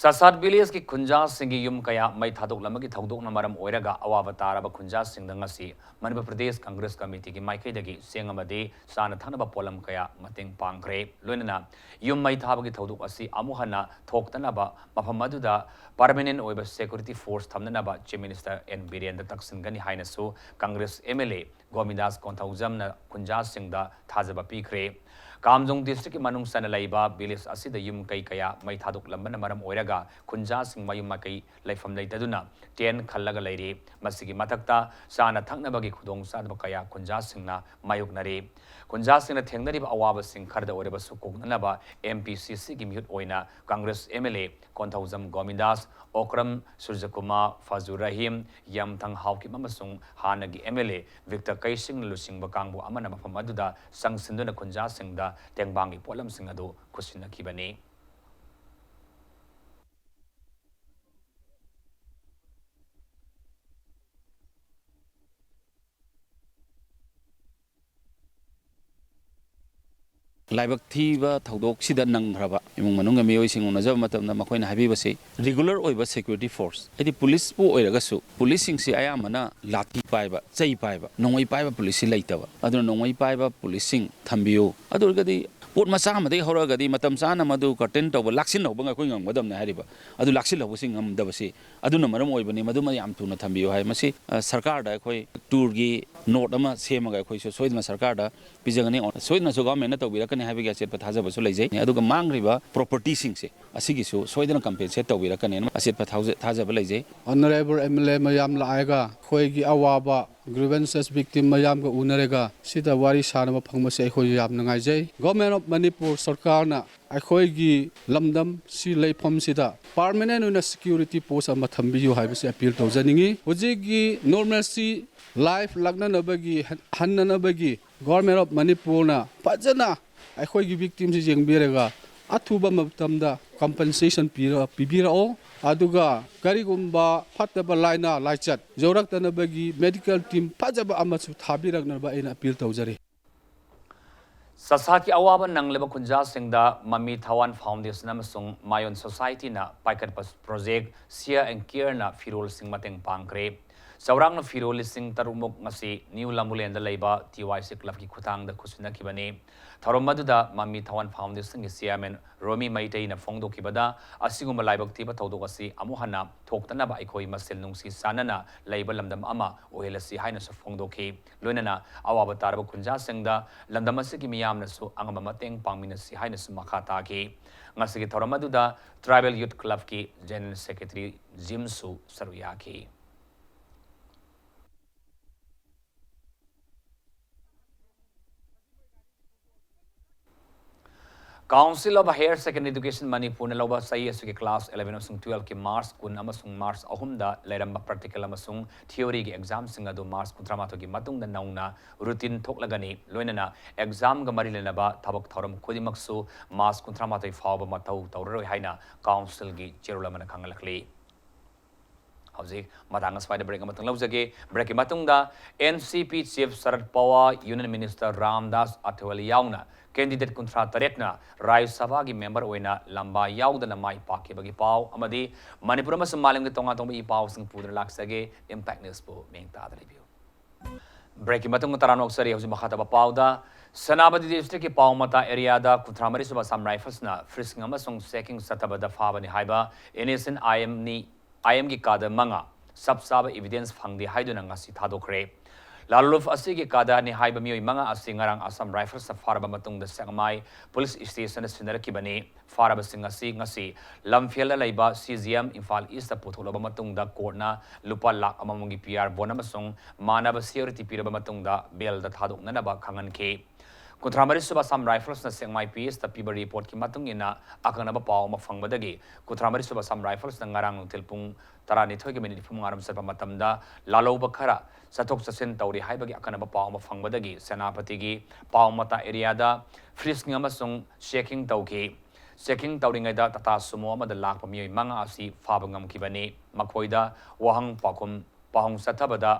ꯆꯁꯥꯠ villageꯀꯤ ꯈꯨꯟꯖꯥꯁꯤꯡꯒꯤ ꯌꯨꯝ ꯀꯌꯥ ꯃꯩ ꯊꯥꯗꯣꯛꯂꯝꯕꯒꯤ ꯊꯧꯗꯣꯛꯅ ꯃꯔꯝ ꯑꯣꯏꯔꯒ ꯑꯋꯥꯕ ꯇꯥꯔꯕ ꯈꯨꯟꯖꯥꯁꯤꯡꯗ ꯉꯁꯤ ꯃꯅꯤꯄꯨꯔ ꯄ꯭ꯔꯗꯦꯁ ꯀꯪꯒ꯭ꯔꯦꯁ ꯀꯃꯤꯇꯤꯒꯤ ꯃꯥꯏꯀꯩꯗꯒꯤ ꯆꯦꯡ ꯑꯃꯗꯤ ꯆꯥꯅ ꯊꯛꯅꯕ ꯄꯣꯠꯂꯝ ꯀꯌꯥ ꯃꯇꯦꯡ ꯄꯥꯡꯈ꯭ꯔꯦ꯫ ꯂꯣꯏꯅꯅ ꯌꯨꯝ ꯃꯩ ꯊꯥꯕꯒꯤ ꯊꯧꯗꯣꯛ ꯑꯁꯤ ꯑꯃꯨꯛ ꯍꯟꯅ ꯊꯣꯛꯇꯅꯕ ꯃꯐꯝ ꯑꯗꯨꯗ permanent ꯑꯣꯏꯕ security force ꯊꯝꯅꯅꯕ Chief Minister N ꯕꯤꯔꯦꯟꯗ ꯇꯛꯁꯤꯟꯒꯅꯤ ꯍꯥꯏꯅꯁꯨ ꯀꯪꯒ꯭ꯔꯦꯁ M L A ꯒꯣꯃꯤꯗꯥꯁ ꯀꯣꯟꯊꯧꯖꯝꯅ ꯈꯨꯟꯖꯥꯁꯤꯡꯗ ꯊꯥꯖꯕ ꯄꯤꯈ꯭ꯔꯦ꯫ ꯀꯥꯝꯖꯣꯡ districtꯀꯤ ꯃꯅꯨꯡ ꯆꯟꯅ ꯂꯩꯕ village ꯑꯁꯤꯗ ꯌꯨꯝ ꯀꯩ ꯀꯌꯥ ꯃꯩ ꯊꯥꯗꯣꯛꯂꯝꯕꯅ ꯃꯔꯝ ꯑꯣꯏꯔꯒ ꯈꯨꯟꯖꯥꯁꯤꯡ ꯃꯌꯨꯝ ꯃꯀꯩ ꯂꯩꯐꯝ ꯂꯩꯇꯗꯨꯅ tent ꯈꯜꯂꯒ ꯂꯩꯔꯤ꯫ ꯃꯁꯤꯒꯤ ꯃꯊꯛꯇ ꯆꯥꯅ ꯊꯛꯅꯕꯒꯤ ꯈꯨꯗꯣꯡꯆꯥꯗꯕ ꯀꯌꯥ ꯈꯨꯟꯖꯥꯁꯤꯡꯅ ꯃꯥꯌꯣꯛꯅꯔꯤ꯫ ꯈꯨꯟꯖꯥꯁꯤꯡꯅ ꯊꯦꯡꯅꯔꯤꯕ ꯑꯋꯥꯕꯁꯤꯡ ꯈꯔꯗ ꯑꯣꯏꯔꯕꯁꯨ ꯀꯣꯛꯅꯅꯕ M P C Cꯒꯤ ꯃꯤꯍꯨꯠ ꯑꯣꯏꯅ Congress M L A Konthoujam ꯒꯣꯃꯤꯗꯥꯁ, Okram ꯁꯨꯔꯖꯀꯨꯃꯥꯔ, ꯐꯖꯨ Rahim, ꯌꯥꯝꯊꯪ Haokip ꯑꯃꯁꯨꯡ ꯍꯥꯟꯅꯒꯤ M L A ꯚꯤꯛꯇꯔ ꯀꯩꯁꯤꯡꯅ ꯂꯨꯆꯤꯡꯕ ꯀꯥꯡꯕꯨ ꯑꯃꯅ ꯃꯐꯝ ꯑꯗꯨꯗ ꯆꯪꯁꯤꯟꯗꯨꯅ ꯈꯨꯟꯖꯥꯁꯤꯡꯗ ꯇꯦꯡꯕꯥꯡꯒꯤ ꯄꯣꯠꯂꯝꯁꯤꯡ ꯑꯗꯨ ꯈꯨꯠꯁꯤꯟꯅꯈꯤꯕꯅꯤ꯫ ꯂꯥꯏꯕꯛ ꯊꯤꯕ ꯊꯧꯗꯣꯛꯁꯤꯗ ꯅꯪꯈ꯭ꯔꯕ ꯏꯃꯨꯡ ꯃꯅꯨꯡꯒꯤ ꯃꯤꯑꯣꯏꯁꯤꯡ ꯎꯅꯖꯕ ꯃꯇꯝꯗ ꯃꯈꯣꯏꯅ ꯍꯥꯏꯕꯤꯕꯁꯤ, regular ꯑꯣꯏꯕ security force, ꯍꯥꯏꯗꯤ ꯄꯨꯂꯤꯁꯄꯨ ꯑꯣꯏꯔꯒꯁꯨ, ꯄꯨꯂꯤꯁꯁꯤꯡꯁꯤ ꯑꯌꯥꯝꯕꯅ ꯂꯥꯊꯤ ꯄꯥꯏꯕ, ꯆꯩ ꯄꯥꯏꯕ, ꯅꯣꯡꯃꯩ ꯄꯥꯏꯕ ꯄꯨꯂꯤꯁꯁꯤ ꯂꯩꯇꯕ꯫ ꯑꯗꯨꯅ ꯅꯣꯡꯃꯩ ꯄꯥꯏꯕ ꯄꯨꯂꯤꯁꯁꯤꯡ ꯊꯝꯕꯤꯌꯨ꯫ ꯑꯗꯨ ꯑꯣꯏꯔꯒꯗꯤ ꯄꯣꯠ ꯃꯆꯥ ꯑꯃꯗꯒꯤ ꯍꯧꯔꯛꯑꯒꯗꯤ ꯃꯇꯝ ꯆꯥꯅ ꯃꯗꯨ curtail ꯇꯧꯕ, ꯂꯥꯛꯁꯤꯟꯍꯧꯕ ꯑꯩꯈꯣꯏ ꯉꯝꯒꯗꯕꯅꯤ ꯍꯥꯏꯔꯤꯕ꯫ ꯑꯗꯨ ꯂꯥꯛꯁꯤꯜꯍꯧꯕꯁꯤ ꯉꯝꯗꯕꯁꯤ ꯑꯗꯨꯅ ꯃꯔꯝ ꯑꯣꯏꯕꯅꯤ꯫ ꯃꯗꯨꯃ ꯌꯥꯝ ꯊꯨꯅ ꯊꯝꯕꯤꯌꯨ ꯍꯥꯏ꯫ ꯃꯁꯤ, ꯑ, ꯁꯔꯀꯥꯔꯗ ꯑꯩꯈꯣꯏ ꯇꯨꯔꯒꯤ ꯅꯣꯠ ꯑꯃ ꯁꯦꯝꯃꯒ ꯑꯩꯈꯣꯏꯁꯨ ꯁꯣꯏꯗꯅ ꯁꯔꯀꯥꯔꯗ ꯄꯤꯖꯒꯅꯤ꯫ ꯁꯣꯏꯗꯅꯁꯨ ꯒꯚꯔꯟꯃꯦꯟꯠꯅ ꯇꯧꯕꯤꯔꯛꯀꯅꯤ ꯍꯥꯏꯕꯒꯤ ꯑꯆꯦꯠꯄ ꯊꯥꯖꯕꯁꯨ ꯂꯩꯖꯩ꯫ ꯑꯗꯨꯒ ꯃꯥꯡꯈ꯭ꯔꯤꯕ ꯄ꯭ꯔꯣꯄꯔꯇꯤꯁꯤꯡꯁꯦ ꯑꯁꯤꯒꯤꯁꯨ ꯁꯣꯏꯗꯅ ꯀꯝꯄꯦꯟꯁꯦꯠ ꯇꯧꯕꯤꯔꯛꯀꯅꯦꯅ ꯑꯆꯦꯠꯄ ꯊꯥꯖ-, ꯊꯥꯖꯕ ꯂꯩꯖꯩ꯫ ꯑꯣꯅꯔꯦꯕꯜ ꯑꯦꯝ ꯑꯦꯜ ꯑꯦ ꯃꯌꯥꯝ ꯂꯥꯛꯑꯒ ꯑꯩꯈꯣꯏꯒꯤ ꯑꯋꯥꯕ grievances victim ꯃꯌꯥꯝꯒ ꯎꯅꯔꯒ ꯁꯤꯗ ꯋꯥꯔꯤ ꯁꯥꯟꯅꯕ ꯐꯪꯕꯁꯦ ꯑꯩꯈꯣꯏ ꯌꯥꯝ ꯅꯨꯡꯉꯥꯏꯖꯩ꯫ Government of Manipur ꯁꯔꯀꯥꯔꯅ ꯑꯩꯈꯣꯏꯒꯤ ꯂꯝꯗꯝ ꯁꯤ ꯂꯩꯐꯝꯁꯤꯗ permanent ꯑꯣꯏꯅ security post ꯑꯃ ꯊꯝꯕꯤꯌꯨ ꯍꯥꯏꯕꯁꯤ appeal ꯇꯧꯖꯅꯤꯡꯏ꯫ ꯍꯧꯖꯤꯛꯀꯤ normalcy life ꯂꯥꯛꯅꯅꯕꯒꯤ, ꯍꯟꯅꯅꯕꯒꯤ Government of ꯃꯅꯤꯄꯨꯔꯅ ꯐꯖꯅ ꯑꯩꯈꯣꯏꯒꯤ victimꯁꯤ ꯌꯦꯡꯕꯤꯔꯒ ꯑꯊꯨꯕ ꯃꯇꯝꯗ compensation ꯄꯤꯔ-, ꯄꯤꯕꯤꯔꯛꯑꯣ꯫ ꯑꯗꯨꯒ ꯀꯔꯤꯒꯨꯝꯕ ꯐꯠꯇꯕ ꯂꯥꯏꯅꯥ ꯂꯥꯏꯆꯠ ꯌꯧꯔꯛꯇꯅꯕꯒꯤ medical team ꯐꯖꯕ ꯑꯃꯁꯨ ꯊꯥꯕꯤꯔꯛꯅꯕ ꯑꯩꯅ appeal ꯇꯧꯖꯔꯤ꯫ ꯆꯥꯁꯥꯒꯤ ꯑꯋꯥꯕ ꯅꯪꯂꯕ ꯈꯨꯟꯖꯥꯁꯤꯡꯗ ꯃꯃꯤ ꯊꯋꯥꯟ ꯐꯥꯎꯟꯗꯦꯁꯟ ꯑꯃꯁꯨꯡ ꯃꯥꯌꯣꯟ ꯁꯣꯁꯥꯏꯇꯤꯅ ꯄꯥꯏꯈꯠꯄ ꯄ꯭ꯔꯣꯖꯦꯛ Share and Careꯅ ꯐꯤꯔꯣꯜꯁꯤꯡ ꯃꯇꯦꯡ ꯄꯥꯡꯈ꯭ꯔꯦ꯫ ꯆꯥꯎꯔꯥꯛꯅ ꯐꯤꯔꯣꯜ ꯂꯤꯁꯤꯡ ꯇꯔꯨꯛ ꯃꯨꯛ ꯉꯁꯤ ꯅ꯭ꯌꯨ ꯂꯝꯕꯨꯂꯦꯟꯗ ꯂꯩꯕ ꯇꯤ ꯋꯥꯏ ꯁꯤ ꯀ꯭ꯂꯕꯀꯤ ꯈꯨꯠꯊꯥꯡꯗ ꯈꯨꯠꯁꯨꯅꯈꯤꯕꯅꯤ꯫ ꯊꯧꯔꯝ ꯑꯗꯨꯗ ꯃꯃꯤ ꯊꯋꯥꯟ ꯐꯥꯎꯟꯗꯦꯁꯟꯒꯤ ꯆꯤꯌꯥꯔꯃꯦꯟ ꯔꯣꯃꯤ ꯃꯩꯇꯩꯅ ꯐꯣꯡꯗꯣꯛꯈꯤꯕꯗ, ꯑꯁꯤꯒꯨꯝꯕ ꯂꯥꯏꯕꯛ ꯊꯤꯕ ꯊꯧꯗꯣꯛ ꯑꯁꯤ ꯑꯃꯨꯛ ꯍꯟꯅ ꯊꯣꯛꯇꯅꯕ ꯑꯩꯈꯣꯏ ꯃꯁꯦꯜ ꯅꯨꯡꯁꯤ ꯆꯥꯟꯅꯅ ꯂꯩꯕ ꯂꯝꯗꯝ ꯑꯃ ꯑꯣꯏꯍꯜꯂꯁꯤ ꯍꯥꯏꯅꯁꯨ ꯐꯣꯡꯗꯣꯛꯈꯤ꯫ ꯂꯣꯏꯅꯅ ꯑꯋꯥꯕ ꯇꯥꯔꯕ ꯈꯨꯟꯖꯥꯁꯤꯡꯗ ꯂꯝꯗꯝ ꯑꯁꯤꯒꯤ ꯃꯤꯌꯥꯝꯅꯁꯨ ꯑꯉꯝꯕ ꯃꯇꯦꯡ ꯄꯥꯡꯃꯤꯟꯅꯁꯤ ꯍꯥꯏꯅꯁꯨ ꯃꯈꯥ ꯇꯥꯈꯤ꯫ ꯉꯁꯤꯒꯤ ꯊꯧꯔꯝ ꯑꯗꯨꯗ Tribal Youth Clubꯀꯤ General Secretary ꯖꯤꯝꯁꯨ ꯁꯔꯨꯛ ꯌꯥꯈꯤ꯫ Council of Higher Secondary Education ꯃꯅꯤꯄꯨꯔꯅ ꯂꯧꯕ ꯆꯍꯤ ꯑꯁꯤꯒꯤ class eleven ꯑꯃꯁꯨꯡ twelveꯀꯤ March ꯀꯨꯟ ꯑꯃꯁꯨꯡ March ꯑꯍꯨꯝꯗ ꯂꯩꯔꯝꯕ practical ꯑꯃꯁꯨꯡ theoryꯒꯤ examꯁꯤꯡ ꯑꯗꯨ March ꯀꯨꯟꯊ꯭ꯔꯥ ꯃꯥꯊꯣꯏꯒꯤ ꯃꯇꯨꯡꯗ ꯅꯧꯅ routine ꯊꯣꯛꯂꯒꯅꯤ꯫ ꯂꯣꯏꯅꯅ examꯒ ꯃꯔꯤ ꯂꯩꯅꯕ ꯊꯕꯛ ꯊꯧꯔꯝ ꯈꯨꯗꯤꯡꯃꯛꯁꯨ March ꯀꯨꯟꯊ꯭ꯔꯥ ꯃꯥꯊꯣꯏ ꯐꯥꯎꯕ ꯃꯊꯧ ꯇꯧꯔꯔꯣꯏ ꯍꯥꯏꯅ councilꯒꯤ ꯆꯦꯔꯣꯜ ꯑꯃꯅ ꯈꯪꯍꯜꯂꯛꯂꯤ꯫ ꯍꯧꯖꯤꯛ ꯃꯇꯥꯡ ꯑꯁ꯭ꯋꯥꯏꯗ break ꯑꯃꯇꯪ ꯂꯧꯖꯒꯦ꯫ Breakꯀꯤ ꯃꯇꯨꯡꯗ N C P Chief Sharad Pawar, Union Minister Ramdas Athawale ꯌꯥꯎꯅ candidate ꯀꯨꯟꯊ꯭ꯔꯥ ꯇꯔꯦꯠꯅ ꯔꯥꯖ꯭ꯌ ꯁꯚꯥꯒꯤ member ꯑꯣꯏꯅ ꯂꯝꯕꯥ ꯌꯥꯎꯗꯅ ꯃꯥꯏ ꯄꯥꯛꯈꯤꯕꯒꯤ ꯄꯥꯎ ꯑꯃꯗꯤ ꯃꯅꯤꯄꯨꯔ ꯑꯃꯁꯨꯡ ꯃꯥꯂꯦꯝꯒꯤ ꯇꯣꯉꯥꯟ ꯇꯣꯉꯥꯟꯕ ꯏ ꯄꯥꯎꯁꯤꯡ ꯄꯨꯗꯨꯅ ꯂꯥꯛꯆꯒꯦ꯫ Impact Newsꯄꯨ ꯃꯤꯠꯌꯦꯡ ꯇꯥꯗꯨꯅ ꯂꯩꯕꯤꯌꯨ꯫ Breakꯀꯤ ꯃꯇꯨꯡꯗ ꯇꯔꯥꯝꯅ ꯑꯣꯛꯆꯔꯤ꯫ ꯍꯧꯖꯤꯛ ꯃꯈꯥ ꯇꯥꯕ ꯄꯥꯎꯗ, ꯁꯦꯅꯥꯄꯇꯤ districtꯀꯤ ꯄꯥꯎꯃꯇꯥ areaꯗ ꯀꯨꯟꯊ꯭ꯔꯥ ꯃꯔꯤ ꯁꯨꯕ Assam Riflesꯅ freezing ꯑꯃꯁꯨꯡ checking ꯆꯠꯊꯕꯗ ꯐꯥꯕꯅꯤ ꯍꯥꯏꯕ innocent I M ꯅꯤ, I M ꯒꯤ cadre ꯃꯉꯥ ꯆꯞ ꯆꯥꯕ evidence ꯐꯪꯗꯦ ꯍꯥꯏꯗꯨꯅ ꯉꯁꯤ ꯊꯥꯗꯣꯛꯈ꯭ꯔꯦ꯫ ꯂꯥꯂꯨꯐ ꯑꯁꯤꯒꯤ ꯀꯥꯗꯥꯔꯅꯤ ꯍꯥꯏꯕ ꯃꯤꯑꯣꯏ ꯃꯉꯥ ꯑꯁꯤ ꯉꯔꯥꯡ ꯑꯁꯥꯝ ꯔꯥꯏꯐꯜꯁꯅ ꯐꯥꯔꯕ ꯃꯇꯨꯡꯗ ꯁꯦꯛꯃꯥꯏ ꯄꯨꯂꯤꯁ ꯁ꯭ꯇꯦꯁꯟꯗ ꯁꯤꯟꯅꯔꯛꯈꯤꯕꯅꯤ꯫ ꯐꯥꯔꯕꯁꯤꯡ ꯑꯁꯤ ꯉꯁꯤ ꯂꯝꯐꯦꯜꯗ ꯂꯩꯕ C J M Imphal East ꯄꯨꯊꯣꯛꯂꯕ ꯃꯇꯨꯡꯗ ꯀꯣꯔꯠꯅ ꯂꯨꯄꯥ ꯂꯥꯈ ꯑꯃꯃꯝꯒꯤ ꯄꯤ ꯑꯥꯔ ꯕꯣꯟ ꯑꯃꯁꯨꯡ ꯃꯥꯟꯅꯕ ꯁꯤꯌꯨꯔꯤꯇꯤ ꯄꯤꯔꯕ ꯃꯇꯨꯡꯗ ꯕꯦꯜꯗ ꯊꯥꯗꯣꯛꯅꯅꯕ ꯈꯪꯍꯟꯈꯤ꯫ ꯀꯨꯟꯊ꯭ꯔꯥ ꯃꯔꯤ ꯁꯨꯕ ꯑꯁꯥꯝ ꯔꯥꯏꯐꯜꯁꯅ ꯁꯦꯛꯃꯥꯏ ꯄꯤ ꯑꯦꯁꯇ ꯄꯤꯕ ꯔꯤꯄꯣꯔꯠꯀꯤ ꯃꯇꯨꯡ ꯏꯟꯅ, ꯑꯀꯛꯅꯕ ꯄꯥꯎ ꯑꯃ ꯐꯪꯕꯗꯒꯤ ꯀꯨꯟꯊ꯭ꯔꯥ ꯃꯔꯤ ꯁꯨꯕ ꯑꯁꯥꯝ ꯔꯥꯏꯐꯜꯁꯅ ꯉꯔꯥꯡ ꯅꯨꯡꯊꯤꯜ ꯄꯨꯡ ꯇꯔꯥꯅꯤꯊꯣꯏꯒ ꯃꯤꯅꯤꯠ ꯅꯤꯐꯨ ꯃꯉꯥꯔꯣꯝ ꯆꯠꯄ ꯃꯇꯝꯗ ꯂꯥꯜꯍꯧꯕ ꯈꯔ ꯆꯠꯊꯣꯛ ꯆꯠꯁꯤꯟ ꯇꯧꯔꯤ ꯍꯥꯏꯕꯒꯤ ꯑꯀꯟꯅꯕ ꯄꯥꯎ ꯑꯃ ꯐꯪꯕꯗꯒꯤ ꯁꯦꯅꯥꯄꯇꯤꯒꯤ ꯄꯥꯎꯃꯇꯥ ꯑꯦꯔꯤꯌꯥꯗ ꯐ꯭ꯔꯤꯁꯀꯤꯡ ꯑꯃꯁꯨꯡ ꯆꯦꯀꯤꯡ ꯇꯧꯈꯤ꯫ ꯆꯦꯀꯤꯡ ꯇꯧꯔꯤꯉꯩꯗ ꯇꯥꯇꯥ ꯁꯨꯃꯣ ꯑꯃꯗ ꯂꯥꯛꯄ ꯃꯤꯑꯣꯏ ꯃꯉꯥ ꯑꯁꯤ ꯐꯥꯕ ꯉꯝꯈꯤꯕꯅꯤ꯫ ꯃꯈꯣꯏꯗ ꯋꯥꯍꯪ ꯄꯥꯎꯈꯨꯝ ꯄꯥꯎꯈꯨꯝ ꯆꯠꯊꯕꯗ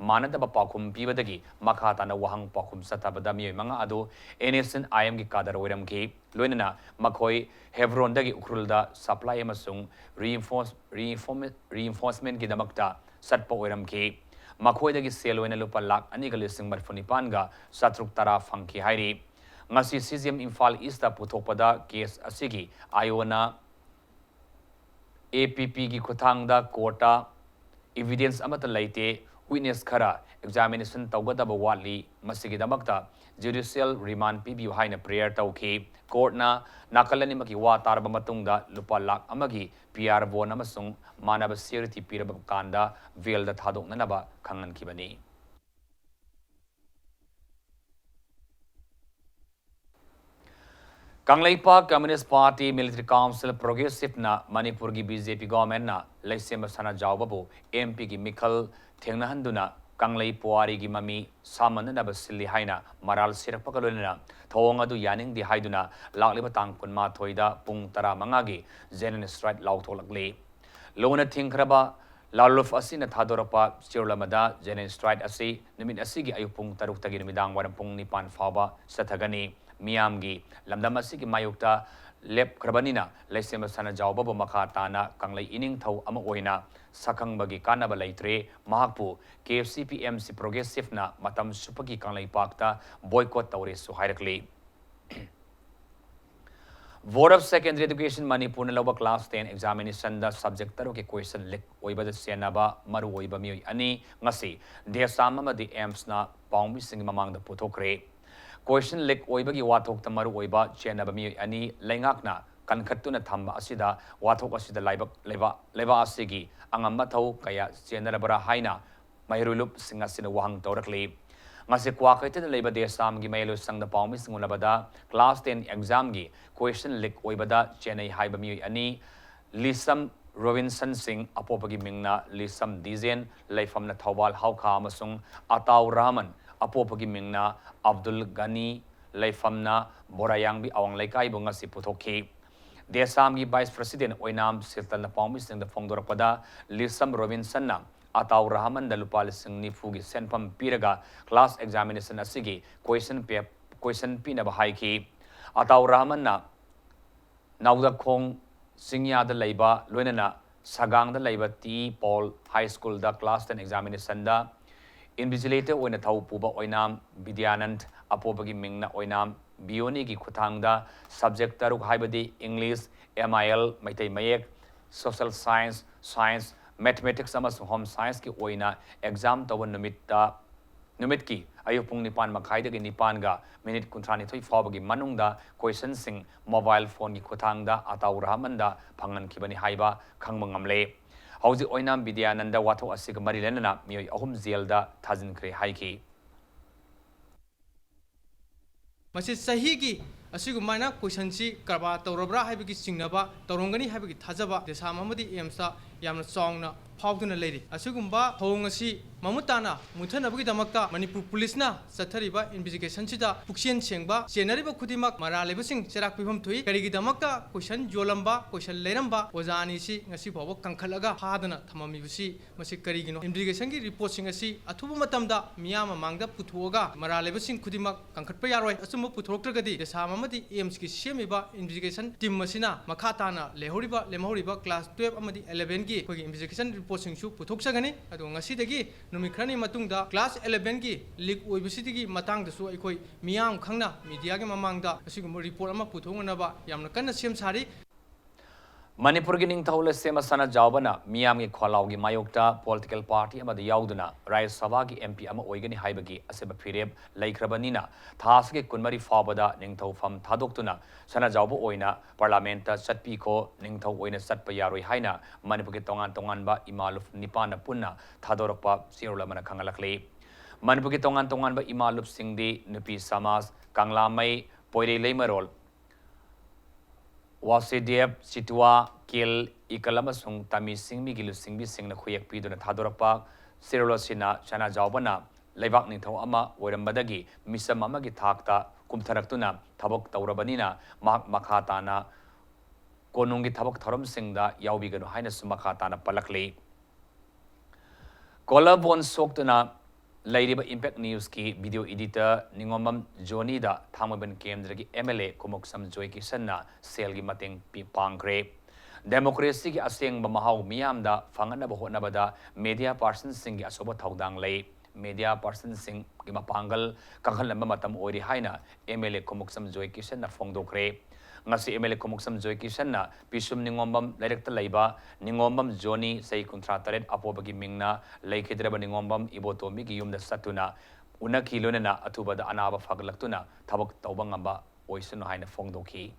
ꯃꯥꯟꯅꯗꯕ ꯄꯥꯎꯈꯨꯝ ꯄꯤꯕꯗꯒꯤ ꯃꯈꯥ ꯇꯥꯅ ꯋꯥꯍꯪ ꯄꯥꯎꯈꯨꯝ ꯆꯠꯊꯕꯗ ꯃꯤꯑꯣꯏ ꯃꯉꯥ ꯑꯗꯨ ꯑꯦꯟ ꯑꯦꯁ ꯑꯦꯟ ꯑꯥꯏ ꯑꯦꯝꯒꯤ ꯀꯥꯗꯔ ꯑꯣꯏꯔꯝꯈꯤ꯫ ꯂꯣꯏꯅꯅ ꯃꯈꯣꯏ ꯍꯦꯕ꯭ꯔꯣꯟꯗꯒꯤ ꯎꯈ꯭ꯔꯨꯜꯗ ꯁꯄ꯭ꯂꯥꯏ ꯑꯃꯁꯨꯡ reinforce-, reinforce-, reinforcement-ꯀꯤꯗꯃꯛꯇ ꯆꯠꯄ ꯑꯣꯏꯔꯝꯈꯤ꯫ ꯃꯈꯣꯏꯗꯒꯤ ꯁꯦꯜ ꯑꯣꯏꯅ ꯂꯨꯄꯥ ꯂꯥꯈ ꯑꯅꯤꯒ ꯂꯤꯁꯤꯡ ꯃꯔꯤꯐꯨ ꯅꯤꯄꯥꯟꯒ ꯆꯥꯇ꯭ꯔꯨꯛ ꯇꯔꯥ ꯐꯪꯈꯤ ꯍꯥꯏꯔꯤ꯫ ꯉꯁꯤ C J M Imphal East ꯄꯨꯊꯣꯛꯄꯗ ꯀꯦꯁ ꯑꯁꯤꯒꯤ ꯑꯥꯏ ꯑꯣꯅ ꯑꯦ ꯄꯤ ꯄꯤꯒꯤ ꯈꯨꯠꯊꯥꯡꯗ ꯀꯣꯔꯠꯇ ꯏꯚꯤꯗꯦꯟꯁ ꯑꯃꯠꯇ ꯂꯩꯇꯦ, ꯋꯤꯠꯅꯦꯁ ꯈꯔ ꯑꯦꯛꯖꯥꯃꯤꯅꯦꯁꯟ ꯇꯧꯒꯗꯕ ꯋꯥꯠꯂꯤ, ꯃꯁꯤꯒꯤꯗꯃꯛꯇ ꯖꯨꯗꯤꯁꯤꯌꯦꯜ ꯔꯤꯃꯥꯟ ꯄꯤꯕꯤꯌꯨ ꯍꯥꯏꯅ ꯄ꯭ꯔꯦꯌꯔ ꯇꯧꯈꯤ꯫ ꯀꯣꯔꯠꯅ ꯅꯥꯀꯜ ꯑꯅꯤꯃꯛꯀꯤ ꯋꯥ ꯇꯥꯔꯕ ꯃꯇꯨꯡꯗ ꯂꯨꯄꯥ ꯂꯥꯈ ꯑꯃꯒꯤ ꯄꯤ ꯑꯥꯔ ꯕꯣꯟ ꯑꯃꯁꯨꯡ ꯃꯥꯟꯅꯕ ꯁꯤꯌꯨꯔꯤꯇꯤ ꯄꯤꯔꯕ ꯀꯥꯟꯗ ꯕꯦꯜꯗ ꯊꯥꯗꯣꯛꯅꯅꯕ ꯈꯪꯍꯟꯈꯤꯕꯅꯤ꯫ Kangleipak Communist Party Military Council ꯄ꯭ꯔꯣꯒ꯭ꯔꯦꯁꯤꯚꯅ ꯃꯅꯤꯄꯨꯔꯒꯤ ꯕꯤ ꯖꯦ ꯄꯤ ꯒꯣꯚꯔꯟꯃꯦꯟꯠꯅ ꯂꯩꯁꯦꯝꯕ ꯁꯅꯥꯖꯥꯎꯕꯕꯨ ꯑꯦꯝ ꯄꯤꯒꯤ ꯃꯤꯈꯜ ꯊꯦꯡꯅꯍꯟꯗꯨꯅ ꯀꯪꯂꯩ ꯄꯨꯋꯥꯔꯤꯒꯤ ꯃꯃꯤ ꯁꯥꯃꯟꯅꯅꯕ ꯁꯤꯜꯂꯤ ꯍꯥꯏꯅ ꯃꯔꯥꯜ ꯁꯤꯔꯛꯄꯒ ꯂꯣꯏꯅꯅ ꯊꯧꯑꯣꯡ ꯑꯗꯨ ꯌꯥꯅꯤꯡꯗꯦ ꯍꯥꯏꯗꯨꯅ ꯂꯥꯛꯂꯤꯕ ꯇꯥꯡ ꯀꯨꯟꯃꯥꯊꯣꯏꯗ ꯄꯨꯡ ꯇꯔꯥꯃꯉꯥꯒꯤ ꯖꯦꯅꯔꯦꯜ ꯁ꯭ꯇ꯭ꯔꯥꯏꯛ ꯂꯥꯎꯊꯣꯛꯂꯛꯂꯤ꯫ ꯂꯣꯟꯅ ꯊꯤꯡꯈ꯭ꯔꯕ ꯂꯥꯂꯨꯐ ꯑꯁꯤꯅ ꯊꯥꯗꯣꯔꯛꯄ ꯆꯦꯔꯣꯜ ꯑꯃꯗ ꯖꯦꯅꯔꯦꯜ ꯁ꯭ꯇ꯭ꯔꯥꯏꯛ ꯑꯁꯤ ꯅꯨꯃꯤꯠ ꯑꯁꯤꯒꯤ ꯑꯌꯨꯛ ꯄꯨꯡ ꯇꯔꯨꯛꯇꯒꯤ ꯅꯨꯃꯤꯗꯥꯡ ꯋꯥꯏꯔꯝ ꯄꯨꯡ ꯅꯤꯄꯥꯟ ꯐꯥꯎꯕ ꯆꯠꯊꯒꯅꯤ꯫ ꯃꯤꯌꯥꯝꯒꯤ ꯂꯝꯗꯝ ꯑꯁꯤꯒꯤ ꯃꯥꯌꯣꯛꯇ ꯂꯦꯞꯈ꯭ꯔꯕꯅꯤꯅ ꯂꯩꯁꯦꯝꯕ ꯁꯅꯥꯖꯥꯎꯕꯕꯨ ꯃꯈꯥ ꯇꯥꯅ ꯀꯪꯂꯩ ꯏꯅꯤꯡꯊꯧ ꯑꯃ ꯑꯣꯏꯅ ꯁꯛꯈꯪꯕꯒꯤ ꯀꯥꯟꯅꯕ ꯂꯩꯇ꯭ꯔꯦ꯫ ꯃꯍꯥꯛꯄꯨ ꯀꯦ F C P M C ꯄ꯭ꯔꯣꯒ꯭ꯔꯦꯁꯤꯚꯅ ꯃꯇꯝ ꯆꯨꯞꯄꯒꯤ ꯀꯪꯂꯩꯄꯥꯛꯇ boycott ꯇꯧꯔꯦꯁꯨ ꯍꯥꯏꯔꯛꯂꯤ꯫ Board of Secondary Education ꯃꯅꯤꯄꯨꯔꯅ ꯂꯧꯕ class ten examination ꯗ subject ꯇꯔꯨꯛꯀꯤ question leak ꯑꯣꯏꯕꯗ ꯆꯦꯟꯅꯕ ꯃꯔꯨꯑꯣꯏꯕ ꯃꯤꯑꯣꯏ ꯑꯅꯤ ꯉꯁꯤ ꯗꯦꯁꯥꯝ ꯑꯃꯗꯤ ꯑꯦꯝꯁꯅ ꯄꯥꯎꯃꯤꯁꯤꯡꯒꯤ ꯃꯃꯥꯡꯗ ꯄꯨꯊꯣꯛꯈ꯭ꯔꯦ꯫ Question leak ꯑꯣꯏꯕꯒꯤ ꯋꯥꯊꯣꯛꯇ ꯃꯔꯨꯑꯣꯏꯕ ꯆꯦꯟꯅꯕ ꯃꯤꯑꯣꯏ ꯑꯅꯤ ꯂꯩꯉꯥꯛꯅ ꯀꯟꯈꯠꯇꯨꯅ ꯊꯝꯕ ꯑꯁꯤꯗ ꯋꯥꯊꯣꯛ ꯑꯁꯤꯗ ꯂꯥꯏꯕꯛ, ꯂꯩꯕꯥꯛ, ꯂꯩꯕꯥꯛ ꯑꯁꯤꯒꯤ ꯑꯉꯝ ꯃꯊꯧ ꯀꯌꯥ ꯆꯦꯟꯅꯔꯕ꯭ꯔꯥ ꯍꯥꯏꯅ ꯃꯍꯩꯔꯣꯏ ꯂꯨꯞꯁꯤꯡ ꯑꯁꯤꯅ ꯋꯥꯍꯪ ꯇꯧꯔꯛꯂꯤ꯫ ꯉꯁꯤ ꯀ꯭ꯋꯥꯀꯩꯊꯦꯜꯗ ꯂꯩꯕ ꯗꯦꯁꯥꯝꯒꯤ ꯃꯍꯩꯔꯣꯏ ꯁꯪꯗ ꯄꯥꯎꯃꯤꯁꯤꯡ ꯎꯅꯕꯗ class ten exam ꯒꯤ question leak ꯑꯣꯏꯕꯗ ꯆꯦꯟꯅꯩ ꯍꯥꯏꯕ ꯃꯤꯑꯣꯏ ꯑꯅꯤ, ꯂꯤꯁꯝ ꯔꯣꯕꯤꯟꯁꯟ ꯁꯤꯡ, ꯑꯄꯣꯛꯄꯒꯤ ꯃꯤꯡꯅ ꯂꯤꯁꯝ ꯗꯤꯖꯦꯟ, ꯂꯩꯐꯝꯅ ꯊꯧꯕꯥꯜ ꯍꯥꯎꯈꯥ, ꯑꯃꯁꯨꯡ ꯑꯇꯥꯎ ꯔꯍꯃꯟ, ꯑꯄꯣꯛꯄꯒꯤ ꯃꯤꯡꯅ ꯑꯕꯗꯨꯜ ꯒꯅꯤ, ꯂꯩꯐꯝꯅ ꯕꯣꯔꯥꯌꯥꯡꯕꯤ ꯑꯋꯥꯡ ꯂꯩꯀꯥꯏꯕꯨ ꯉꯁꯤ ꯄꯨꯊꯣꯛꯈꯤ꯫ ꯗꯦꯁꯥꯝꯒꯤ vice president ꯑꯣꯏꯅꯥꯝ ꯁꯤꯜꯇꯜꯅ ꯄꯥꯎꯃꯤꯁꯤꯡꯗ ꯐꯣꯡꯗꯣꯔꯛꯄꯗ, ꯂꯤꯁꯝ ꯔꯣꯕꯤꯟꯁꯟꯅ ꯑꯇꯥꯎ ꯔꯍꯃꯟꯗ ꯂꯨꯄꯥ ꯂꯤꯁꯤꯡ ꯅꯤꯐꯨꯒꯤ ꯁꯦꯟꯐꯝ ꯄꯤꯔꯒ class examination ꯑꯁꯤꯒꯤ question pap-, question ꯄꯤꯅꯕ ꯍꯥꯏꯈꯤ꯫ ꯑꯇꯥꯎ ꯔꯍꯃꯟꯅ ꯅꯥꯎꯗꯈꯣꯡ ꯆꯤꯡꯌꯥꯗ ꯂꯩꯕ, ꯂꯣꯏꯅꯅ ꯁꯒꯥꯡꯗ ꯂꯩꯕ ꯇꯤ ꯄꯣꯜ ꯍꯥꯏ ꯁ꯭ꯀꯨꯜꯗ class ten examination ꯗ invigilator ꯑꯣꯏꯅ ꯊꯧ ꯄꯨꯕ ꯑꯣꯏꯅꯥꯝ ꯕꯤꯗ꯭ꯌꯥꯅꯟꯗ, ꯑꯄꯣꯛꯄꯒꯤ ꯃꯤꯡꯅ ꯑꯣꯏꯅꯥꯝ ꯕꯤꯌꯣꯅꯤꯒꯤ ꯈꯨꯠꯊꯥꯡꯗ subject ꯇꯔꯨꯛ ꯍꯥꯏꯕꯗꯤ English, M I L, Meitei ꯃꯌꯦꯛ, Social Science, Science, Mathematics ꯑꯃꯁꯨꯡ Home Science ꯀꯤ ꯑꯣꯏꯅ exam ꯇꯧꯕ ꯅꯨꯃꯤꯠꯇ, ꯅꯨꯃꯤꯠꯀꯤ ꯑꯌꯨꯛ ꯄꯨꯡ ꯅꯤꯄꯥꯟ ꯃꯈꯥꯏꯗꯒꯤ ꯅꯤꯄꯥꯟꯒ minute ꯀꯨꯟꯊ꯭ꯔꯥꯅꯤꯊꯣꯏ ꯐꯥꯎꯕꯒꯤ ꯃꯅꯨꯡꯗ question ꯁꯤꯡ mobile phone ꯒꯤ ꯈꯨꯠꯊꯥꯡꯗ ꯑꯇꯥꯎ ꯔꯍꯃꯟꯗ ꯐꯪꯍꯟꯈꯤꯕꯅꯤ ꯍꯥꯏꯕ ꯈꯪꯕ ꯉꯝꯂꯦ꯫ ꯍꯧꯖꯤꯛ ꯑꯣꯏꯅꯥꯝ ꯕꯤꯗ꯭ꯌꯥꯅꯟꯗ ꯋꯥꯊꯣꯛ ꯑꯁꯤꯒ ꯃꯔꯤ ꯂꯩꯅꯅ ꯃꯤꯑꯣꯏ ꯑꯍꯨꯝ ꯖꯦꯜꯗ ꯊꯥꯖꯤꯟꯈ꯭ꯔꯦ ꯍꯥꯏꯈꯤ꯫ ꯃꯁꯤ ꯆꯍꯤꯒꯤ ꯑꯁꯤꯒꯨꯃꯥꯏꯅ question ꯁꯤ ꯀꯔꯕꯥꯔ ꯇꯧꯔꯕ꯭ꯔꯥ ꯍꯥꯏꯕꯒꯤ ꯆꯤꯡꯅꯕ ꯇꯧꯔꯝꯒꯅꯤ ꯍꯥꯏꯕꯒꯤ ꯊꯥꯖꯕ ꯗꯦꯁꯥꯝ ꯑꯃꯗꯤ ꯑꯦꯝꯁꯇ ꯌꯥꯝꯅ ꯆꯥꯎꯅ ꯐꯥꯎꯗꯨꯅ ꯂꯩꯔꯤ꯫ ꯑꯁꯤꯒꯨꯝꯕ ꯊꯧꯑꯣꯡ ꯑꯁꯤ ꯃꯃꯨꯠ ꯇꯥꯅ ꯃꯨꯠꯊꯅꯕꯒꯤꯗꯃꯛꯇ ꯃꯅꯤꯄꯨꯔ ꯄꯨꯂꯤꯁꯅ ꯆꯠꯊꯔꯤꯕ investigation ꯁꯤꯗ ꯄꯨꯛꯆꯦꯜ ꯁꯦꯡꯕ ꯆꯦꯟꯅꯔꯤꯕ ꯈꯨꯗꯤꯡꯃꯛ ꯃꯔꯥꯜ ꯂꯩꯕꯁꯤꯡ ꯆꯩꯔꯥꯛ ꯄꯤꯐꯝ ꯊꯣꯛꯏ꯫ ꯀꯔꯤꯒꯤꯗꯃꯛꯇ question ꯌꯣꯜꯂꯝꯕ, question ꯂꯩꯔꯝꯕ ꯑꯣꯖꯥ ꯑꯅꯤꯁꯤ ꯉꯁꯤ ꯐꯥꯎꯕ ꯀꯟꯈꯠꯂꯒ ꯐꯥꯗꯅ ꯊꯝꯃꯝꯃꯤꯕꯁꯤ ꯃꯁꯤ ꯀꯔꯤꯒꯤꯅꯣ? Investigation ꯒꯤ report ꯁꯤꯡ ꯑꯁꯤ ꯑꯊꯨꯕ ꯃꯇꯝꯗ ꯃꯤꯌꯥꯝ ꯃꯃꯥꯡꯗ ꯄꯨꯊꯣꯛꯑꯒ ꯃꯔꯥꯜ ꯂꯩꯕꯁꯤꯡ ꯈꯨꯗꯤꯡꯃꯛ ꯀꯟꯈꯠꯄ ꯌꯥꯔꯣꯏ꯫ ꯑꯆꯨꯝꯕ ꯄꯨꯊꯣꯔꯛꯇ꯭ꯔꯒꯗꯤ ꯗꯦꯁꯥꯝ ꯑꯃꯗꯤ ꯑꯦꯝꯁꯀꯤ ꯁꯦꯝꯃꯤꯕ investigation team ꯑꯁꯤꯅ ꯃꯈꯥ ꯇꯥꯅ ꯂꯩꯍꯧꯔꯤꯕ, ꯂꯦꯝꯍꯧꯔꯤꯕ class twelve ꯑꯃꯗꯤ eleven ꯒꯤ ꯑꯩꯈꯣꯏꯒꯤ investigation report ꯁꯤꯡꯁꯨ ꯄꯨꯊꯣꯛꯆꯒꯅꯤ꯫ ꯑꯗꯨꯒ ꯉꯁꯤꯗꯒꯤ ꯅꯨꯃꯤꯠ ꯈꯔꯅꯤ ꯃꯇꯨꯡꯗ class elevenꯒꯤ leak ꯑꯣꯏꯕꯁꯤꯗꯒꯤ ꯃꯇꯥꯡꯗꯁꯨ ꯑꯩꯈꯣꯏ ꯃꯤꯌꯥꯝ ꯈꯪꯅ mediaꯒꯤ ꯃꯃꯥꯡꯗ ꯑꯁꯤꯒꯨꯝꯕ report ꯑꯃ ꯄꯨꯊꯣꯛꯅꯅꯕ ꯌꯥꯝꯅ ꯀꯟꯅ ꯁꯦꯝ ꯁꯥꯔꯤ꯫ ꯃꯅꯤꯄꯨꯔꯒꯤ ꯅꯤꯡꯊꯧ ꯂꯩꯁꯦꯝꯕ ꯁꯅꯥꯖꯥꯎꯕꯅ ꯃꯤꯌꯥꯝꯒꯤ ꯈꯣꯜꯂꯥꯎꯒꯤ ꯃꯥꯌꯣꯛꯇ political party ꯑꯃꯗ ꯌꯥꯎꯗꯨꯅ ꯔꯥꯖ꯭ꯌ ꯁꯚꯥꯒꯤ MP ꯑꯃ ꯑꯣꯏꯒꯅꯤ ꯍꯥꯏꯕꯒꯤ ꯑꯁꯦꯡꯕ ꯐꯤꯔꯦꯞ ꯂꯩꯈ꯭ꯔꯕꯅꯤꯅ, ꯊꯥ ꯑꯁꯤꯒꯤ ꯀꯨꯟꯃꯔꯤ ꯐꯥꯎꯕꯗ ꯅꯤꯡꯊꯧ ꯐꯝ ꯊꯥꯗꯣꯛꯇꯨꯅ ꯁꯅꯥꯖꯥꯎꯕ ꯑꯣꯏꯅ parliamentꯇ ꯆꯠꯄꯤꯈꯣ, ꯅꯤꯡꯊꯧ ꯑꯣꯏꯅ ꯆꯠꯄ ꯌꯥꯔꯣꯏ ꯍꯥꯏꯅ ꯃꯅꯤꯄꯨꯔꯒꯤ ꯇꯣꯉꯥꯟ ꯇꯣꯉꯥꯟꯕ ꯏꯃꯥ ꯂꯨꯞ ꯅꯤꯄꯥꯟꯅ ꯄꯨꯟꯅ ꯊꯥꯗꯣꯔꯛꯄ ꯆꯦꯔꯣꯜ ꯑꯃꯅ ꯈꯪꯍꯜꯂꯛꯂꯤ꯫ ꯃꯅꯤꯄꯨꯔꯒꯤ ꯇꯣꯉꯥꯟ ꯇꯣꯉꯥꯟꯕ ꯏꯃꯥ ꯂꯨꯞꯁꯤꯡꯗꯤ ꯅꯨꯄꯤ ꯁꯃꯥꯖ, ꯀꯪꯂꯥꯃꯩ, ꯄꯣꯏꯔꯩ ꯂꯩꯃꯔꯣꯜ, ꯋꯥꯁꯤꯗꯦꯕ, ꯆꯤꯇꯨꯋꯥ, ꯀꯤꯜ, ꯏꯀꯜ ꯑꯃꯁꯨꯡ ꯇꯥꯃꯤ ꯁꯤꯡꯃꯤꯒꯤ ꯂꯨꯆꯤꯡꯕꯤꯁꯤꯡꯅ ꯈꯨꯌꯦꯛ ꯄꯤꯗꯨꯅ ꯊꯥꯗꯣꯔꯛꯄ ꯆꯦꯔꯣꯜ ꯑꯁꯤꯅ ꯁꯅꯥꯖꯥꯎꯕꯅ ꯂꯩꯕꯥꯛ ꯅꯤꯡꯊꯧ ꯑꯃ ꯑꯣꯏꯔꯝꯕꯗꯒꯤ ꯃꯤꯆꯝ ꯑꯃꯒꯤ ꯊꯥꯛꯇ ꯀꯨꯝꯊꯔꯛꯇꯨꯅ ꯊꯕꯛ ꯇꯧꯔꯕꯅꯤꯅ ꯃꯍꯥꯛ ꯃꯈꯥ ꯇꯥꯅ ꯀꯣꯅꯨꯡꯒꯤ ꯊꯕꯛ ꯊꯧꯔꯝꯁꯤꯡꯗ ꯌꯥꯎꯕꯤꯒꯅꯨ ꯍꯥꯏꯅꯁꯨ ꯃꯈꯥ ꯇꯥꯅ ꯄꯜꯂꯛꯂꯤ꯫ Collarbone ꯁꯣꯛꯇꯨꯅ ꯂꯩꯔꯤꯕ Impact Newsꯀꯤ video editor ꯅꯤꯉꯣꯝꯕꯝ ꯖꯣꯅꯤꯗ ꯊꯥꯡꯃꯩꯕꯟ ꯀꯦꯟꯗ꯭ꯔꯒꯤ MLA ꯈꯨꯃꯨꯛꯁꯝ ꯖꯣꯏꯀꯤꯁꯟꯅ ꯁꯦꯜꯒꯤ ꯃꯇꯦꯡ ꯄꯤ-, ꯄꯥꯡꯈ꯭ꯔꯦ꯫ Democracyꯒꯤ ꯑꯁꯦꯡꯕ ꯃꯍꯥꯎ ꯃꯤꯌꯥꯝꯗ ꯐꯪꯍꯟꯅꯕ ꯍꯣꯠꯅꯕꯗ media personꯁꯤꯡꯒꯤ ꯑꯆꯧꯕ ꯊꯧꯗꯥꯡ ꯂꯩ꯫ Media personꯁꯤꯡꯒꯤ ꯃꯄꯥꯡꯒꯜ ꯀꯟꯈꯠꯂꯝꯕ ꯃꯇꯝ ꯑꯣꯏꯔꯤ ꯍꯥꯏꯅ MLA ꯈꯨꯃꯨꯛꯁꯝ ꯖꯣꯏꯀꯤꯁꯟꯅ ꯐꯣꯡꯗꯣꯛꯈ꯭ꯔꯦ꯫ ꯉꯁꯤ MLA ꯈꯨꯃꯨꯛꯁꯝ ꯖꯣꯏꯀꯤꯁꯟꯅ ꯄꯤꯁꯨꯝ ꯅꯤꯉꯣꯝꯕꯝ ꯂꯩꯔꯛꯇ ꯂꯩꯕ ꯅꯤꯉꯣꯝꯕꯝ ꯖꯣꯅꯤ, ꯆꯍꯤ ꯀꯨꯟꯊ꯭ꯔꯥ ꯇꯔꯦꯠ ꯑꯄꯣꯕꯒꯤ ꯃꯤꯡꯅ, ꯂꯩꯈꯤꯗ꯭ꯔꯕ ꯅꯤꯉꯣꯝꯕꯝ ꯏꯕꯣꯇꯣꯝꯕꯤꯒꯤ ꯌꯨꯝꯗ ꯆꯠꯇꯨꯅ ꯎꯅꯈꯤ, ꯂꯣꯏꯅꯅ ꯑꯊꯨꯕꯗ ꯑꯅꯥꯕ ꯐꯒꯠꯂꯛꯇꯨꯅ ꯊꯕꯛ ꯇꯧꯕ ꯉꯝꯕ ꯑꯣꯏꯁꯅꯨ ꯍꯥꯏꯅ ꯐꯣꯡꯗꯣꯛꯈꯤ꯫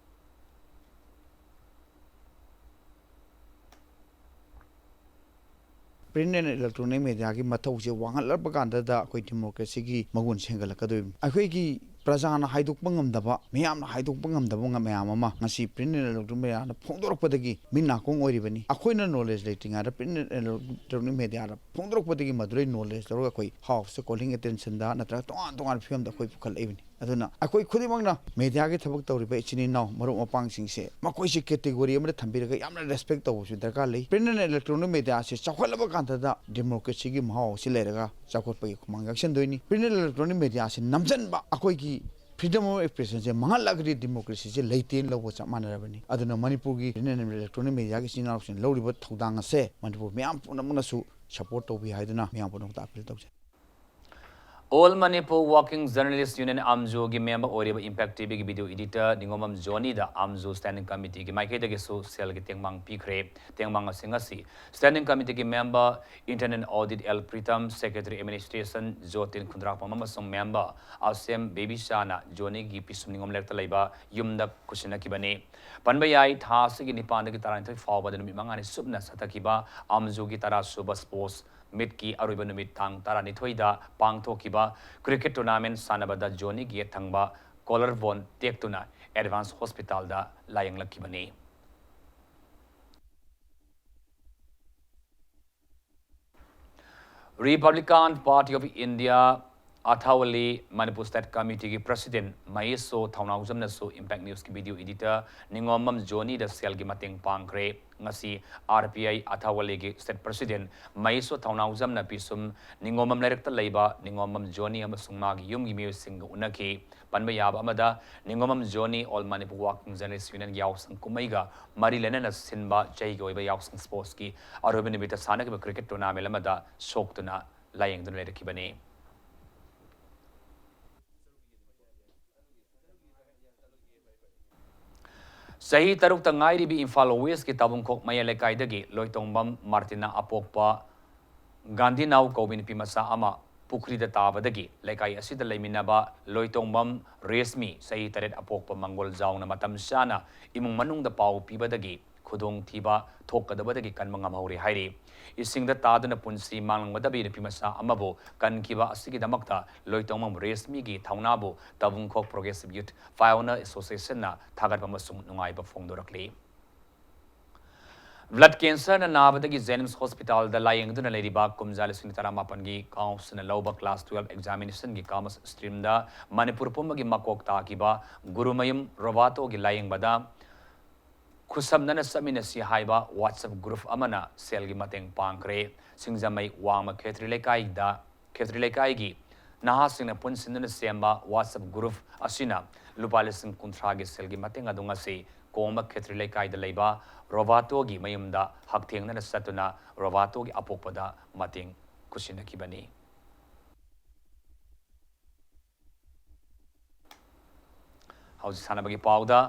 Print and electronic mediaꯒꯤ ꯃꯊꯧꯁꯦ ꯋꯥꯡꯍꯜꯂꯛꯄ ꯀꯥꯟꯗꯗ ꯑꯩꯈꯣꯏ democracyꯒꯤ ꯃꯒꯨꯟ ꯁꯦꯝꯒꯠꯂꯛꯀꯗꯣꯏꯕꯅꯤ꯫ ꯑꯩꯈꯣꯏꯒꯤ ꯄ꯭ꯔꯖꯥꯅ ꯍꯥꯏꯗꯣꯛꯄ ꯉꯝꯗꯕ, ꯃꯤꯌꯥꯝꯅ ꯍꯥꯏꯗꯣꯛꯄ ꯉꯝꯗꯕ ꯉ-, ꯃꯌꯥꯝ ꯑꯃ ꯉꯁꯤ print and electronic mediaꯅ ꯐꯣꯡꯗꯣꯔꯛꯄꯗꯒꯤ ꯃꯤꯠ ꯅꯥꯀꯣꯡ ꯑꯣꯏꯔꯤꯕꯅꯤ꯫ ꯑꯩꯈꯣꯏꯅ knowledge ꯂꯩꯇ꯭ꯔꯤꯉꯩꯗ print and electronic mediaꯅ ꯐꯣꯡꯗꯣꯔꯛꯄꯗꯒꯤ ꯃꯗꯨꯗꯩ knowledge ꯂꯧꯔꯒ ꯑꯩꯈꯣꯏ house calling attentionꯗ ꯅꯠꯇ꯭ꯔꯒ ꯇꯣꯉꯥꯟ ꯇꯣꯉꯥꯟꯕ ꯐꯤꯕꯝꯗ ꯑꯩꯈꯣꯏ ꯄꯨꯈꯠꯂꯛꯏꯕꯅꯤ꯫ ꯑꯗꯨꯅ ꯑꯩꯈꯣꯏ ꯈꯨꯗꯤꯡꯃꯛꯅ mediaꯒꯤ ꯊꯕꯛ ꯇꯧꯔꯤꯕ ꯏꯆꯤꯟ ꯏꯅꯥꯎ ꯃꯔꯨꯞ ꯃꯄꯥꯡꯁꯤꯡꯁꯦ ꯃꯈꯣꯏꯁꯦ category ꯑꯃꯗ ꯊꯝꯕꯤꯔꯒ ꯌꯥꯝꯅ respect ꯇꯧꯕꯁꯨ ꯗꯔꯀꯥꯔ ꯂꯩ꯫ Print and electronic mediaꯁꯦ ꯆꯥꯎꯈꯠꯂꯕ ꯀꯥꯟꯗꯗ democracyꯒꯤ ꯃꯍꯥꯎ ꯑꯁꯤ ꯂꯩꯔꯒ ꯆꯥꯎꯈꯠꯄꯒꯤ ꯈꯨꯃꯥꯡ ꯌꯥꯎꯁꯟꯗꯣꯏꯅꯤ꯫ Print and electronic mediaꯁꯦ ꯅꯝꯖꯟꯕ, ꯑꯩꯈꯣꯏꯒꯤ freedom of expressionꯁꯦ ꯃꯥꯡꯍꯜꯂꯒꯗꯤ democracyꯁꯦ ꯂꯩꯇꯦꯅ ꯂꯧꯕ ꯆꯞ ꯃꯥꯟꯅꯔꯕꯅꯤ꯫ ꯑꯗꯨꯅ ꯃꯅꯤꯄꯨꯔꯒꯤ print and electronic mediaꯒꯤ ꯏꯆꯤꯟ ꯏꯅꯥꯎꯁꯤꯡꯅ ꯂꯧꯔꯤꯕ ꯊꯧꯗꯥꯡ ꯑꯁꯦ ꯃꯅꯤꯄꯨꯔ ꯃꯤꯌꯥꯝ ꯄꯨꯝꯅꯃꯛꯅꯁꯨ ꯁꯄꯣꯔꯠ ꯇꯧꯕꯤ ꯍꯥꯏꯗꯨꯅ ꯃꯌꯥꯝ ꯄꯨꯝꯅꯃꯛꯇ ꯑꯥꯄꯤꯜ ꯇꯧꯖꯩ꯫ All Manipur Working Journalist Union ꯑꯥꯝꯖꯨꯒꯤ ꯃꯦꯝꯕꯔ ꯑꯣꯏꯔꯤꯕ ꯏꯝꯄꯦꯛ ꯇꯤꯚꯤꯒꯤ ꯚꯤꯗꯤꯑꯣ ꯏꯗꯤꯇꯔ ꯅꯤꯉꯣꯝꯕꯝ ꯖꯣꯅꯤꯗ ꯑꯥꯝꯖꯨ ꯁ꯭ꯇꯦꯟꯗꯤꯡ ꯀꯃꯤꯇꯤꯒꯤ ꯃꯥꯏꯀꯩꯗꯒꯤꯁꯨ ꯁꯦꯜꯒꯤ ꯇꯦꯡꯕꯥꯡ ꯄꯤꯈ꯭ꯔꯦ꯫ ꯇꯦꯡꯕꯥꯡ ꯑꯁꯤ ꯉꯁꯤ ꯁ꯭ꯇꯦꯟꯗꯤꯡ ꯀꯃꯤꯇꯤꯒꯤ member, internal audit L Pritam, secretary administration Jotin Khundrakpam ꯑꯃꯁꯨꯡ ꯃꯦꯝꯕꯔ ꯑꯁꯦꯝ ꯕꯦꯕꯤꯁꯥꯅ ꯖꯣꯅꯤꯒꯤ ꯄꯤꯁꯨꯝ ꯅꯤꯉꯣꯝ ꯂꯩꯔꯛꯇ ꯂꯩꯕ ꯌꯨꯝꯗ ꯈꯨꯠꯁꯤꯟꯅꯈꯤꯕꯅꯤ꯫ ꯄꯟꯕ ꯌꯥꯏ, ꯊꯥ ꯑꯁꯤꯒꯤ ꯅꯤꯄꯥꯟꯗꯒꯤ ꯇꯔꯥꯅꯤꯊꯣꯏ ꯐꯥꯎꯕꯗ ꯅꯨꯃꯤꯠ ꯃꯉꯥꯅꯤ ꯆꯨꯞꯅ ꯆꯠꯊꯈꯤꯕ ꯑꯥꯝꯖꯨꯒꯤ ꯇꯔꯥꯁꯨꯕ ꯁ꯭ꯄꯣꯔꯠꯁ ꯃꯤꯠꯀꯤ ꯑꯔꯣꯏꯕ ꯅꯨꯃꯤꯠ ꯇꯥꯡ ꯇꯔꯥꯅꯤꯊꯣꯏꯗ ꯄꯥꯡꯊꯣꯛꯈꯤꯕ ꯀ꯭ꯔꯤꯀꯦꯠ ꯇꯣꯔꯅꯥꯃꯦꯟꯠ ꯁꯥꯟꯅꯕꯗ ꯖꯣꯅꯤꯒꯤ ꯌꯦꯠ ꯊꯪꯕ ꯀꯣꯂꯔ ꯕꯣꯟ ꯇꯦꯛꯇꯨꯅ ꯑꯦꯗꯚꯥꯟꯁ ꯍꯣꯁꯄꯤꯇꯥꯜꯗ ꯂꯥꯌꯦꯡꯂꯛꯈꯤꯕꯅꯤ꯫ Republican Party of India Athawale Manipur state ꯀꯃꯤꯇꯤꯒꯤ ꯄ꯭ꯔꯁꯤꯗꯦꯟ ꯃꯍꯦꯁꯣ ꯊꯧꯅꯥꯎꯖꯝꯅꯁꯨ ꯏꯝꯄꯦꯛ ꯅ꯭ꯌꯨꯁꯀꯤ ꯚꯤꯗꯤꯑꯣ ꯏꯗꯤꯇꯔ ꯅꯤꯉꯣꯝꯕꯝ ꯖꯣꯅꯤꯗ ꯁꯦꯜꯒꯤ ꯃꯇꯦꯡ ꯄꯥꯡꯈ꯭ꯔꯦ꯫ ꯉꯁꯤ ꯑꯥꯔ ꯄꯤ ꯑꯥꯏ ꯑꯊꯥꯋꯜꯂꯤꯒꯤ ꯁ꯭ꯇꯦꯠ ꯄ꯭ꯔꯁꯤꯗꯦꯟ ꯃꯍꯦꯁꯣ ꯊꯧꯅꯥꯎꯖꯝꯅ ꯄꯤꯁꯨꯝ ꯅꯤꯉꯣꯝꯕꯝ ꯂꯩꯔꯛꯇ ꯂꯩꯕ ꯅꯤꯉꯣꯝꯕꯝ ꯖꯣꯅꯤ ꯑꯃꯁꯨꯡ ꯃꯥꯒꯤ ꯌꯨꯝꯒꯤ ꯃꯤꯑꯣꯏꯁꯤꯡꯒ ꯎꯅꯈꯤ꯫ ꯄꯟꯕ ꯌꯥꯕ ꯑꯃꯗ, ꯅꯤꯉꯣꯝꯕꯝ ꯖꯣꯅꯤ All Manipur Working Journalist Unionꯒꯤ ꯌꯥꯎꯁꯪ ꯀꯨꯝꯍꯩꯒ ꯃꯔꯤ ꯂꯩꯅꯅ ꯁꯤꯟꯕ ꯆꯍꯤꯒꯤ ꯑꯣꯏꯕ ꯌꯥꯎꯁꯪ ꯁ꯭ꯄꯣꯔꯠꯁꯀꯤ ꯑꯔꯣꯏꯕ ꯅꯨꯃꯤꯠꯇ ꯁꯥꯟꯅꯈꯤꯕ ꯀ꯭ꯔꯤꯀꯦꯠ ꯇꯣꯔꯅꯥꯃꯦꯟꯠ ꯑꯃꯗ ꯁꯣꯛꯇꯨꯅ ꯂꯥꯌꯦꯡꯗꯨꯅ ꯂꯩꯔꯛꯈꯤꯕꯅꯤ꯫ ꯆꯍꯤ ꯇꯔꯨꯛꯇ ꯉꯥꯏꯔꯤꯕꯤ ꯏꯝꯐꯥꯜ ꯋꯦꯁꯀꯤ ꯇꯥꯕꯨꯡꯈꯣꯛ ꯃꯌꯥꯏ ꯂꯩꯀꯥꯏꯗꯒꯤ ꯂꯣꯏꯇꯣꯡꯕꯝ ꯃꯥꯔꯇꯤꯅꯥ ꯑꯄꯣꯛꯄ ꯒꯥꯟꯙꯤꯅꯥꯎ ꯀꯧꯕꯤ ꯅꯨꯄꯤ ꯃꯆꯥ ꯑꯃ ꯄꯨꯈ꯭ꯔꯤꯗ ꯇꯥꯕꯗꯒꯤ ꯂꯩꯀꯥꯏ ꯑꯁꯤꯗ ꯂꯩꯃꯤꯟꯅꯕ ꯂꯣꯏꯇꯣꯡꯕꯝ ꯔꯦꯁꯃꯤ, ꯆꯍꯤ ꯇꯔꯦꯠ, ꯑꯄꯣꯛꯄ ꯃꯪꯒꯣꯜ ꯖꯥꯎꯅ ꯃꯇꯝ ꯆꯥꯅ ꯏꯃꯨꯡ ꯃꯅꯨꯡꯗ ꯄꯥꯎ ꯄꯤꯕꯗꯒꯤ ꯈꯨꯗꯣꯡꯊꯤꯕ ꯊꯣꯛꯀꯗꯕꯗꯒꯤ ꯀꯟꯕ ꯉꯝꯍꯧꯔꯦ ꯍꯥꯏꯔꯤ꯫ ꯏꯁꯤꯡꯗ ꯇꯥꯗꯨꯅ ꯄꯨꯟꯁꯤ ꯃꯥꯡꯂꯝꯒꯗꯕ ꯅꯨꯄꯤ ꯃꯆꯥ ꯑꯃꯕꯨ ꯀꯟꯈꯤꯕ ꯑꯁꯤꯒꯤꯗꯃꯛꯇ ꯂꯣꯏꯇꯣꯡꯕꯝ ꯔꯦꯁꯃꯤꯒꯤ ꯊꯧꯅꯥꯕꯨ ꯇꯥꯕꯨꯡꯈꯣꯛ ꯄ꯭ꯔꯣꯒ꯭ꯔꯦꯁꯤꯚ ꯌꯨꯠ ꯐꯥꯏꯑꯣꯅꯔ ꯑꯦꯁꯣꯁꯤꯌꯦꯁꯟꯅ ꯊꯥꯒꯠꯄ ꯑꯃꯁꯨꯡ ꯅꯨꯡꯉꯥꯏꯕ ꯐꯣꯡꯗꯣꯔꯛꯂꯤ꯫ ꯕ꯭ꯂꯗ ꯀꯦꯟꯁꯔꯅ ꯅꯥꯕꯗꯒꯤ ꯖꯦꯅꯤꯝꯁ ꯍꯣꯁꯄꯤꯇꯥꯜꯗ ꯂꯥꯌꯦꯡꯗꯨꯅ ꯂꯩꯔꯤꯕ ꯀꯨꯝꯖꯥ ꯂꯤꯁꯤꯡ ꯇꯔꯥꯃꯥꯄꯟꯒꯤ ꯀꯥꯎꯟꯁꯤꯜꯅ ꯂꯧꯕ ꯀ꯭ꯂꯥꯁ ꯇꯨꯋꯦꯜꯐ ꯑꯦꯛꯖꯥꯃꯤꯅꯦꯁꯟꯒꯤ ꯀꯥꯃꯁ ꯁ꯭ꯇ꯭ꯔꯤꯝꯗ ꯃꯅꯤꯄꯨꯔ ꯄꯨꯝꯕꯒꯤ ꯃꯀꯣꯛ ꯇꯥꯈꯤꯕ ꯒꯨꯔꯨꯃꯌꯨꯝ ꯔꯣꯕꯥꯇꯣꯒꯤ ꯂꯥꯌꯦꯡꯕꯗ ꯈꯨꯠꯁꯝꯅꯅ ꯆꯠꯃꯤꯟꯅꯁꯤ ꯍꯥꯏꯕ WhatsApp ꯒ꯭ꯔꯨꯞ ꯑꯃꯅ ꯁꯦꯜꯒꯤ ꯃꯇꯦꯡ ꯄꯥꯡꯈ꯭ꯔꯦ꯫ ꯁꯤꯡꯖꯃꯩ ꯋꯥꯡꯃ ꯈꯦꯇ꯭ꯔꯤ ꯂꯩꯀꯥꯏꯗ, ꯈꯦꯇ꯭ꯔꯤ ꯂꯩꯀꯥꯏꯒꯤ ꯅꯍꯥꯁꯤꯡꯅ ꯄꯨꯟꯁꯤꯟꯗꯨꯅ ꯁꯦꯝꯕ WhatsApp ꯒ꯭ꯔꯨꯞ ꯑꯁꯤꯅ ꯂꯨꯄꯥ ꯂꯤꯁꯤꯡ ꯀꯨꯟꯊ꯭ꯔꯥꯒꯤ ꯁꯦꯜꯒꯤ ꯃꯇꯦꯡ ꯑꯗꯨ ꯉꯁꯤ ꯀꯣꯡꯕ ꯈꯦꯇ꯭ꯔꯤ ꯂꯩꯀꯥꯏꯗ ꯂꯩꯕ ꯔꯣꯕꯥꯇꯣꯒꯤ ꯃꯌꯨꯝꯗ ꯍꯛꯊꯦꯡꯅꯅ ꯆꯠꯇꯨꯅ ꯔꯣꯕꯥꯇꯣꯒꯤ ꯑꯄꯣꯛꯄꯗ ꯃꯇꯦꯡ ꯈꯨꯠꯁꯤꯟꯅꯈꯤꯕꯅꯤ꯫ ꯍꯧꯖꯤꯛ ꯁꯥꯟꯅꯕꯒꯤ ꯄꯥꯎꯗ,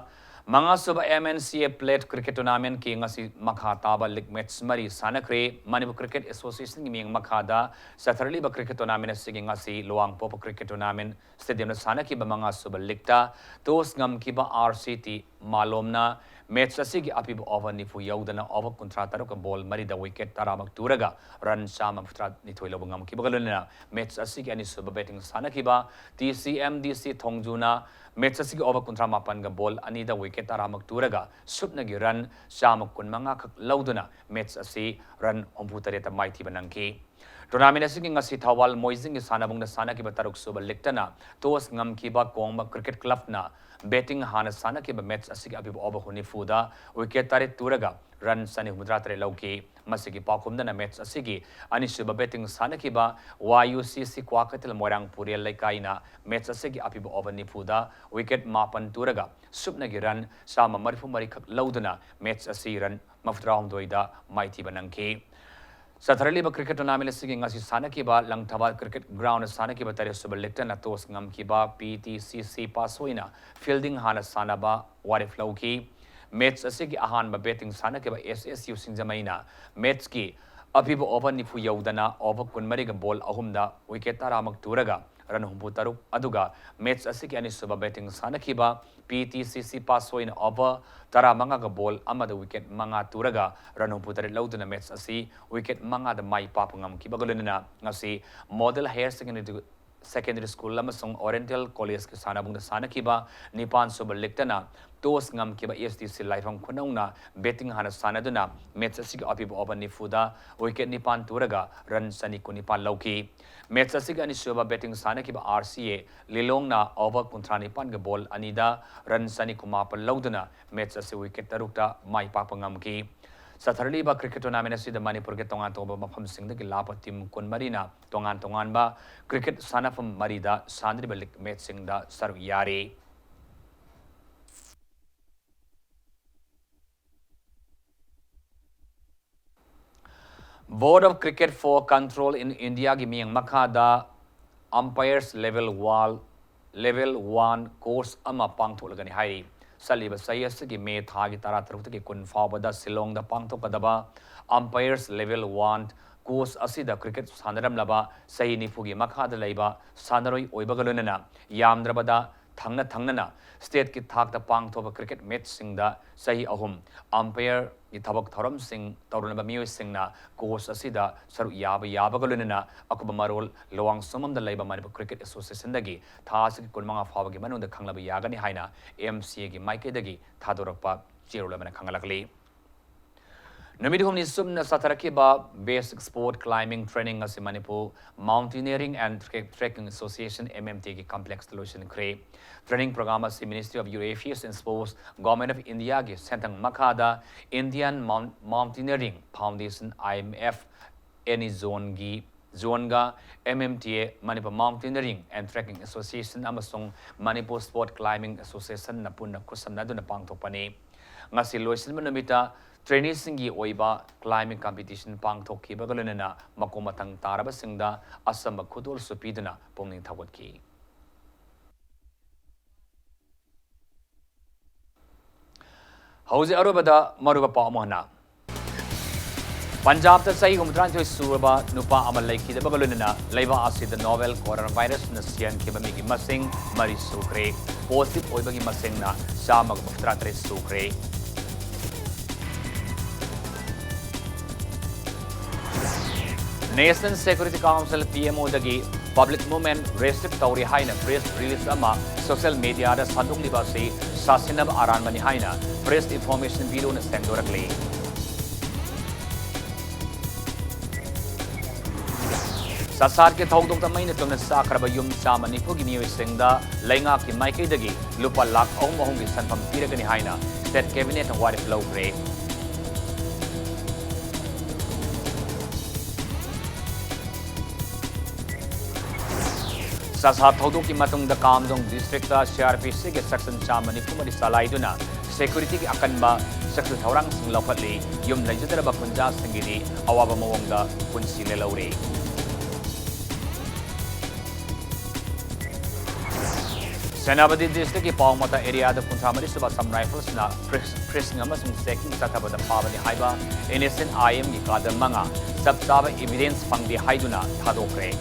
ꯃꯉꯥꯁꯨꯕ M N C A Plate Cricket Tournamentꯀꯤ ꯉꯁꯤ ꯃꯈꯥ ꯇꯥꯕ league match ꯃꯔꯤ ꯁꯥꯟꯅꯈ꯭ꯔꯦ꯫ ꯃꯅꯤꯄꯨꯔ Cricket Associationꯒꯤ ꯃꯤꯠꯌꯦꯡ ꯃꯈꯥꯗ ꯆꯠꯊꯔꯛꯂꯤꯕ cricket tournament ꯑꯁꯤꯒꯤ ꯉꯁꯤ ꯂꯨꯋꯥꯡꯄꯣꯛꯄ Cricket Tournament Stadiumꯗ ꯁꯥꯟꯅꯈꯤꯕ ꯃꯉꯥꯁꯨꯕ leagueꯇ toss ꯉꯝꯈꯤꯕ R C T ꯃꯥꯂꯣꯝꯅ match ꯑꯁꯤꯒꯤ ꯑꯄꯤꯕ over ꯅꯤꯐꯨ ꯌꯧꯗꯅ over ꯀꯨꯟꯊ꯭ꯔꯥ ꯇꯔꯨꯛꯀ ball ꯃꯔꯤꯗ wicket ꯇꯔꯥꯃꯛ ꯇꯨꯔꯒ run ꯆꯥꯝꯃ ꯃꯧꯗ꯭ꯔꯥ ꯅꯤꯊꯣꯏ ꯂꯧꯕ ꯉꯝꯈꯤꯕꯒ ꯂꯣꯏꯅꯅ match ꯑꯁꯤꯒꯤ ꯑꯅꯤꯁꯨꯕ batting ꯁꯥꯟꯅꯈꯤꯕ T C M D C ꯊꯣꯡꯖꯨꯅ match ꯑꯁꯤꯒꯤ over ꯀꯨꯟꯊ꯭ꯔꯥ ꯃꯥꯄꯟꯒ ball ꯑꯅꯤꯗ wicket ꯇꯔꯥꯃꯛ ꯇꯨꯔꯒ ꯁꯨꯞꯅꯒꯤ run ꯆꯥꯝꯃ ꯀꯨꯟꯃꯉꯥ ꯈꯛ ꯂꯧꯗꯨꯅ match ꯑꯁꯤ run ꯍꯨꯝꯐꯨ ꯇꯔꯦꯠꯇ ꯃꯥꯏꯊꯤꯕ ꯅꯪꯈꯤ꯫ Tournament ꯑꯁꯤꯒꯤ ꯉꯁꯤ ꯊꯧꯕꯥꯜ ꯃꯣꯏꯖꯤꯡꯒꯤ ꯁꯥꯟꯅꯕꯨꯡꯗ ꯁꯥꯟꯅꯈꯤꯕ ꯇꯔꯨꯛ ꯁꯨꯕ leagueꯇꯅ toss ꯉꯝꯈꯤꯕ ꯀꯣꯡꯕ Cricket Clubꯅ batting ꯍꯥꯟꯅ ꯁꯥꯟꯅꯈꯤꯕ match ꯑꯁꯤꯒꯤ ꯑꯄꯤꯕ over ꯍꯨꯝꯐꯨꯗ wicket ꯇꯔꯦꯠ ꯇꯨꯔꯒ run ꯆꯅꯤ ꯍꯨꯝꯐꯨꯇꯔꯥ ꯇꯔꯦꯠ ꯂꯧꯈꯤ꯫ ꯃꯁꯤꯒꯤ ꯄꯥꯎꯈꯨꯝꯗꯅ match ꯑꯁꯤꯒꯤ ꯑꯅꯤꯁꯨꯕ batting ꯁꯥꯟꯅꯈꯤꯕ Y U C C Kwakeithel ꯃꯣꯏꯔꯥꯡ ꯄꯨꯔꯦꯜ ꯂꯩꯀꯥꯏꯅ match ꯑꯁꯤꯒꯤ ꯑꯄꯤꯕ over ꯅꯤꯐꯨꯗ wicket ꯃꯥꯄꯟ ꯇꯨꯔꯒ ꯁꯨꯞꯅꯒꯤ run ꯆꯥꯝꯃ ꯃꯔꯤꯐꯨ ꯃꯔꯤ ꯈꯛ ꯂꯧꯗꯨꯅ match ꯑꯁꯤ run ꯃꯧꯗ꯭ꯔꯥ ꯍꯨꯝꯗꯣꯏꯗ ꯃꯥꯏꯊꯤꯕ ꯅꯪꯈꯤ꯫ ꯆꯠꯊꯔꯛꯂꯤꯕ cricket tournament ꯑꯁꯤꯒꯤ ꯉꯁꯤ ꯁꯥꯟꯅꯈꯤꯕ ꯂꯪꯊꯕꯥꯜ cricket ground ꯁꯥꯟꯅꯈꯤꯕ ꯇꯔꯦꯠ ꯁꯨꯕ leagueꯇꯅ toss ꯉꯝꯈꯤꯕ P T C C ꯄꯥꯁꯣꯏꯅ fielding ꯍꯥꯟꯅ ꯁꯥꯟꯅꯕ ꯋꯥꯔꯦꯞ ꯂꯧꯈꯤ꯫ Match ꯑꯁꯤꯒꯤ ꯑꯍꯥꯟꯕ batting ꯁꯥꯟꯅꯈꯤꯕ S S U ꯁꯤꯡꯖꯃꯩꯅ matchꯀꯤ ꯑꯄꯤꯕ over ꯅꯤꯐꯨ ꯌꯧꯗꯅ over ꯀꯨꯟꯃꯔꯤꯒ ball ꯑꯍꯨꯝꯗ wicket ꯇꯔꯥꯃꯛ ꯇꯨꯔꯒ run ꯍꯨꯝꯐꯨ ꯇꯔꯨꯛ, ꯑꯗꯨꯒ match ꯑꯁꯤꯒꯤ ꯑꯅꯤꯁꯨꯕ batting ꯁꯥꯟꯅꯈꯤꯕ P T C C ꯄꯥꯁꯣꯏꯅ over ꯇꯔꯥꯃꯉꯥꯒ ball ꯑꯃꯗ wicket ꯃꯉꯥ ꯇꯨꯔꯒ run ꯍꯨꯝꯐꯨ ꯇꯔꯦꯠ ꯂꯧꯗꯨꯅ match ꯑꯁꯤ wicket ꯃꯉꯥꯗ ꯃꯥꯏ ꯄꯥꯛꯄ ꯉꯝꯈꯤꯕꯒ ꯂꯣꯏꯅꯅ ꯉꯁꯤ Model Higher Secondary Secondary School ꯑꯃꯁꯨꯡ Oriental Collegeꯀꯤ ꯁꯥꯟꯅꯕꯨꯡꯗ ꯁꯥꯟꯅꯈꯤꯕ ꯅꯤꯄꯥꯟ ꯁꯨꯕ leagueꯇꯅ toss ꯉꯝꯈꯤꯕ S D C ꯂꯥꯏꯐꯝ ꯈꯨꯅꯧꯅ batting ꯍꯥꯟꯅ ꯁꯥꯟꯅꯗꯨꯅ match ꯑꯁꯤꯒꯤ ꯑꯄꯤꯕ over ꯅꯤꯐꯨꯗ wicket ꯅꯤꯄꯥꯟ ꯇꯨꯔꯒ run ꯆꯅꯤ ꯀꯨꯟꯅꯤꯄꯥꯟ ꯂꯧꯈꯤ꯫ Match ꯑꯁꯤꯒꯤ ꯑꯅꯤꯁꯨꯕ batting ꯁꯥꯟꯅꯈꯤꯕ R C A ꯂꯤꯂꯣꯡꯅ over ꯀꯨꯟꯊ꯭ꯔꯥ ꯅꯤꯄꯥꯟꯒ ball ꯑꯅꯤꯗ run ꯆꯅꯤ ꯀꯨꯟꯃꯥꯄꯟ ꯂꯧꯗꯨꯅ match ꯑꯁꯤ wicket ꯇꯔꯨꯛꯇ ꯃꯥꯏ ꯄꯥꯛꯄ ꯉꯝꯈꯤ꯫ ꯆꯠꯊꯔꯛꯂꯤꯕ cricket tournament ꯑꯁꯤꯗ ꯃꯅꯤꯄꯨꯔꯒꯤ ꯇꯣꯉꯥꯟ ꯇꯣꯉꯥꯟꯕ ꯃꯐꯝꯁꯤꯡꯗꯒꯤ ꯂꯥꯛꯄ team ꯀꯨꯟꯃꯔꯤꯅ ꯇꯣꯉꯥꯟ ꯇꯣꯉꯥꯟꯕ cricket ꯁꯥꯟꯅꯐꯝ ꯃꯔꯤꯗ ꯁꯥꯟꯅꯔꯤꯕ league matchꯁꯤꯡꯗ ꯁꯔꯨꯛ ꯌꯥꯔꯤ꯫ Board of Cricket for Control in Indiaꯒꯤ ꯃꯤꯠꯌꯦꯡ ꯃꯈꯥꯗ umpires level one, level one course ꯑꯃ ꯄꯥꯡꯊꯣꯛꯂꯒꯅꯤ ꯍꯥꯏꯔꯤ꯫ ꯆꯠꯂꯤꯕ ꯆꯍꯤ ꯑꯁꯤꯒꯤ ꯃꯦ ꯊꯥꯒꯤ ꯇꯔꯥꯇꯔꯨꯛꯇꯒꯤ ꯀꯨꯟ ꯐꯥꯎꯕꯗ ꯁꯤꯂꯣꯡꯗ ꯄꯥꯡꯊꯣꯛꯀꯗꯕ umpires level one course ꯑꯁꯤꯗ cricket ꯁꯥꯟꯅꯔꯝꯂꯕ ꯆꯍꯤ ꯅꯤꯐꯨꯒꯤ ꯃꯈꯥꯗ ꯂꯩꯕ ꯁꯥꯟꯅꯔꯣꯏ ꯑꯣꯏꯕꯒ ꯂꯣꯏꯅꯅ ꯌꯥꯝꯗ꯭ꯔꯕꯗ ꯊꯪꯅ ꯊꯪꯅꯅ stateꯀꯤ ꯊꯥꯛꯇ ꯄꯥꯡꯊꯣꯛꯄ cricket matchꯁꯤꯡꯗ ꯆꯍꯤ ꯑꯍꯨꯝ umpireꯒꯤ ꯊꯕꯛ ꯊꯧꯔꯝꯁꯤꯡ ꯇꯧꯔꯨꯅꯕ ꯃꯤꯑꯣꯏꯁꯤꯡꯅ course ꯑꯁꯤꯗ ꯁꯔꯨꯛ ꯌꯥꯕ ꯌꯥꯕꯒ ꯂꯣꯏꯅꯅ ꯑꯀꯨꯞꯄ ꯃꯔꯣꯜ ꯂꯋꯥꯡ ꯁꯣꯝꯕꯝꯗ ꯂꯩꯕ Manipur Cricket Associationꯗꯒꯤ ꯊꯥ ꯑꯁꯤꯒꯤ ꯀꯨꯟꯃꯉꯥ ꯐꯥꯎꯕꯒꯤ ꯃꯅꯨꯡꯗ ꯈꯪꯂꯕ ꯌꯥꯒꯅꯤ ꯍꯥꯏꯅ MCAꯒꯤ ꯃꯥꯏꯀꯩꯗꯒꯤ ꯊꯥꯗꯣꯔꯛꯄ ꯆꯦꯔꯣꯜ ꯑꯃꯅ ꯈꯪꯍꯜꯂꯛꯂꯤ꯫ ꯅꯨꯃꯤꯠ ꯍꯨꯝꯅꯤ ꯆꯨꯞꯅ ꯆꯠꯊꯔꯛꯈꯤꯕ Basic Sport Climbing Training ꯑꯁꯤ Manipur Mountaineering and Trek-, Trekking Association, MMTꯒꯤ complexꯇ ꯂꯣꯏꯁꯤꯟꯈ꯭ꯔꯦ꯫ Training program ꯑꯁꯤ Ministry of Youth Affairs and Sports, Government of Indiaꯒꯤ ꯁꯦꯟꯊꯪ ꯃꯈꯥꯗ Indian Mount-, Mountaineering Foundation, IMF, any zoneꯒꯤ, zoneꯒ MMTA, Manipur Mountaineering and Trekking Association ꯑꯃꯁꯨꯡ Manipur Sport Climbing Associationꯅ ꯄꯨꯟꯅ ꯈꯨꯠꯁꯝꯅꯗꯨꯅ ꯄꯥꯡꯊꯣꯛꯄꯅꯤ꯫ ꯉꯁꯤ ꯂꯣꯏꯁꯤꯟꯕ ꯅꯨꯃꯤꯠꯇ traineeꯁꯤꯡꯒꯤ ꯑꯣꯏꯕ climbing competition ꯄꯥꯡꯊꯣꯛꯈꯤꯕꯒ ꯂꯣꯏꯅꯅ ꯃꯀꯣꯛ ꯃꯊꯪ ꯇꯥꯔꯕꯁꯤꯡꯗ ꯑꯆꯝꯕ ꯈꯨꯗꯣꯜꯁꯨ ꯄꯤꯗꯨꯅ ꯄꯨꯛꯅꯤꯡ ꯊꯧꯒꯠꯈꯤ꯫ ꯍꯧꯖꯤꯛ ꯑꯔꯣꯏꯕꯗ ꯃꯔꯨꯑꯣꯏꯕ ꯄꯥꯎ ꯑꯃꯨꯛ ꯍꯟꯅ꯫ ꯄꯟꯖꯥꯕꯇ ꯆꯍꯤ ꯍꯨꯝꯐꯨꯇꯔꯥꯅꯤꯊꯣꯏ ꯁꯨꯔꯕ ꯅꯨꯄꯥ ꯑꯃ ꯂꯩꯈꯤꯗꯕꯒ ꯂꯣꯏꯅꯅ ꯂꯩꯕꯥꯛ ꯑꯁꯤꯗ novel coronavirusꯅ ꯁꯤꯍꯟꯈꯤꯕ ꯃꯤꯒꯤ ꯃꯁꯤꯡ ꯃꯔꯤ ꯁꯨꯈ꯭ꯔꯦ꯫ Positive ꯑꯣꯏꯕꯒꯤ ꯃꯁꯤꯡꯅ ꯆꯥꯝꯃꯒ ꯃꯧꯗ꯭ꯔꯥꯇꯔꯦꯠ ꯁꯨꯈ꯭ꯔꯦ꯫ National Security Council, PMOꯗꯒꯤ public movement restrict ꯇꯧꯔꯤ ꯍꯥꯏꯅ press release ꯑꯃ social mediaꯗ ꯁꯟꯗꯣꯛꯂꯤꯕ ꯑꯁꯤ ꯁꯥꯁꯤꯟꯅꯕ ꯑꯔꯥꯟꯕꯅꯤ ꯍꯥꯏꯅ Press Information Bureauꯅ ꯁꯦꯡꯗꯣꯔꯛꯂꯤ꯫ ꯆꯥꯁꯥꯠꯀꯤ ꯊꯧꯗꯣꯛꯇ ꯃꯩꯅ ꯇꯨꯝꯅ ꯆꯥꯛꯈ꯭ꯔꯕ ꯌꯨꯝ ꯆꯥꯝꯃ ꯅꯤꯐꯨꯒꯤ ꯃꯤꯑꯣꯏꯁꯤꯡꯗ ꯂꯩꯉꯥꯛꯀꯤ ꯃꯥꯏꯀꯩꯗꯒꯤ ꯂꯨꯄꯥ ꯂꯥꯈ ꯑꯍꯨꯝ ꯑꯍꯨꯝꯒꯤ ꯁꯦꯟꯐꯝ ꯄꯤꯔꯒꯅꯤ ꯍꯥꯏꯅ state cabinetꯅ ꯋꯥꯔꯦꯞ ꯂꯧꯈ꯭ꯔꯦ꯫ ꯀꯁꯥꯞ ꯊꯧꯗꯣꯛꯀꯤ ꯃꯇꯨꯡꯗ ꯀꯥꯝꯖꯣꯡ ꯗꯤꯁꯇ꯭ꯔꯤꯛꯇ ꯁꯤ ꯑꯥꯔ ꯄꯤ ꯁꯤꯒꯤ ꯁꯦꯛꯁꯟ ꯆꯥꯝꯃ ꯅꯤꯐꯨ ꯃꯔꯤ ꯆꯂꯥꯏꯗꯨꯅ ꯁꯦꯀ꯭ꯌꯨꯔꯤꯇꯤꯒꯤ ꯑꯀꯟꯕ ꯆꯦꯛꯁꯤꯜ ꯊꯧꯔꯥꯡꯁꯤꯡ ꯂꯧꯈꯠꯂꯤ꯫ ꯌꯨꯝ ꯂꯩꯖꯗ꯭ꯔꯕ ꯈꯨꯟꯖꯥꯁꯤꯡꯒꯤꯗꯤ ꯑꯋꯥꯕ ꯃꯑꯣꯡꯗ ꯄꯨꯟꯁꯤ ꯂꯦꯜꯍꯧꯔꯦ꯫ ꯁꯦꯅꯥꯄꯇꯤ ꯗꯤꯁꯇ꯭ꯔꯤꯛꯀꯤ ꯄꯥꯎꯃꯇ ꯑꯦꯔꯤꯌꯥꯗ ꯀꯨꯟꯊ꯭ꯔꯥ ꯃꯔꯤ ꯁꯨꯕ ꯑꯁꯥꯝ ꯔꯥꯏꯐꯜꯁꯅ ꯐ꯭ꯔꯤꯁ-, ꯐ꯭ꯔꯤꯁꯤꯡ ꯑꯃꯁꯨꯡ ꯆꯦꯛꯀꯤꯡ ꯆꯠꯊꯕꯗ ꯐꯥꯕꯅꯤ ꯍꯥꯏꯕ ꯑꯦꯟ ꯑꯦꯁ ꯑꯦꯟ ꯑꯥꯏ ꯑꯦꯝꯒꯤ ꯀꯥꯗ ꯃꯉꯥ ꯆꯞ ꯆꯥꯕ ꯏꯚꯤꯗꯦꯟꯁ ꯐꯪꯗꯦ ꯍꯥꯏꯗꯨꯅ ꯊꯥꯗꯣꯛꯈ꯭ꯔꯦ꯫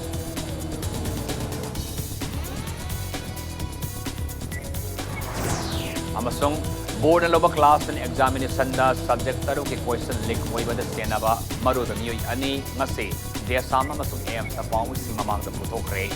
ꯑꯃꯁꯨꯡ ꯕꯣꯔꯗꯅ ꯂꯧꯕ ꯀ꯭ꯂꯥꯁ ꯇꯦꯟ ꯑꯦꯛꯖꯥꯃꯤꯅꯦꯁꯟꯗ ꯁꯕꯖꯦꯛ ꯇꯔꯨꯛꯀꯤ ꯀꯣꯏꯁꯟ ꯂꯤꯛ ꯑꯣꯏꯕꯗ ꯆꯦꯟꯅꯕ ꯃꯔꯨꯑꯣꯏꯕ ꯃꯤꯑꯣꯏ ꯑꯅꯤ ꯉꯁꯤ ꯗꯦꯁꯥꯝ ꯑꯃꯁꯨꯡ ꯑꯦ ꯑꯦꯝ ꯁꯄꯥꯎꯃꯤꯁꯤꯡ ꯃꯃꯥꯡꯗ ꯄꯨꯊꯣꯛꯈ꯭ꯔꯦ꯫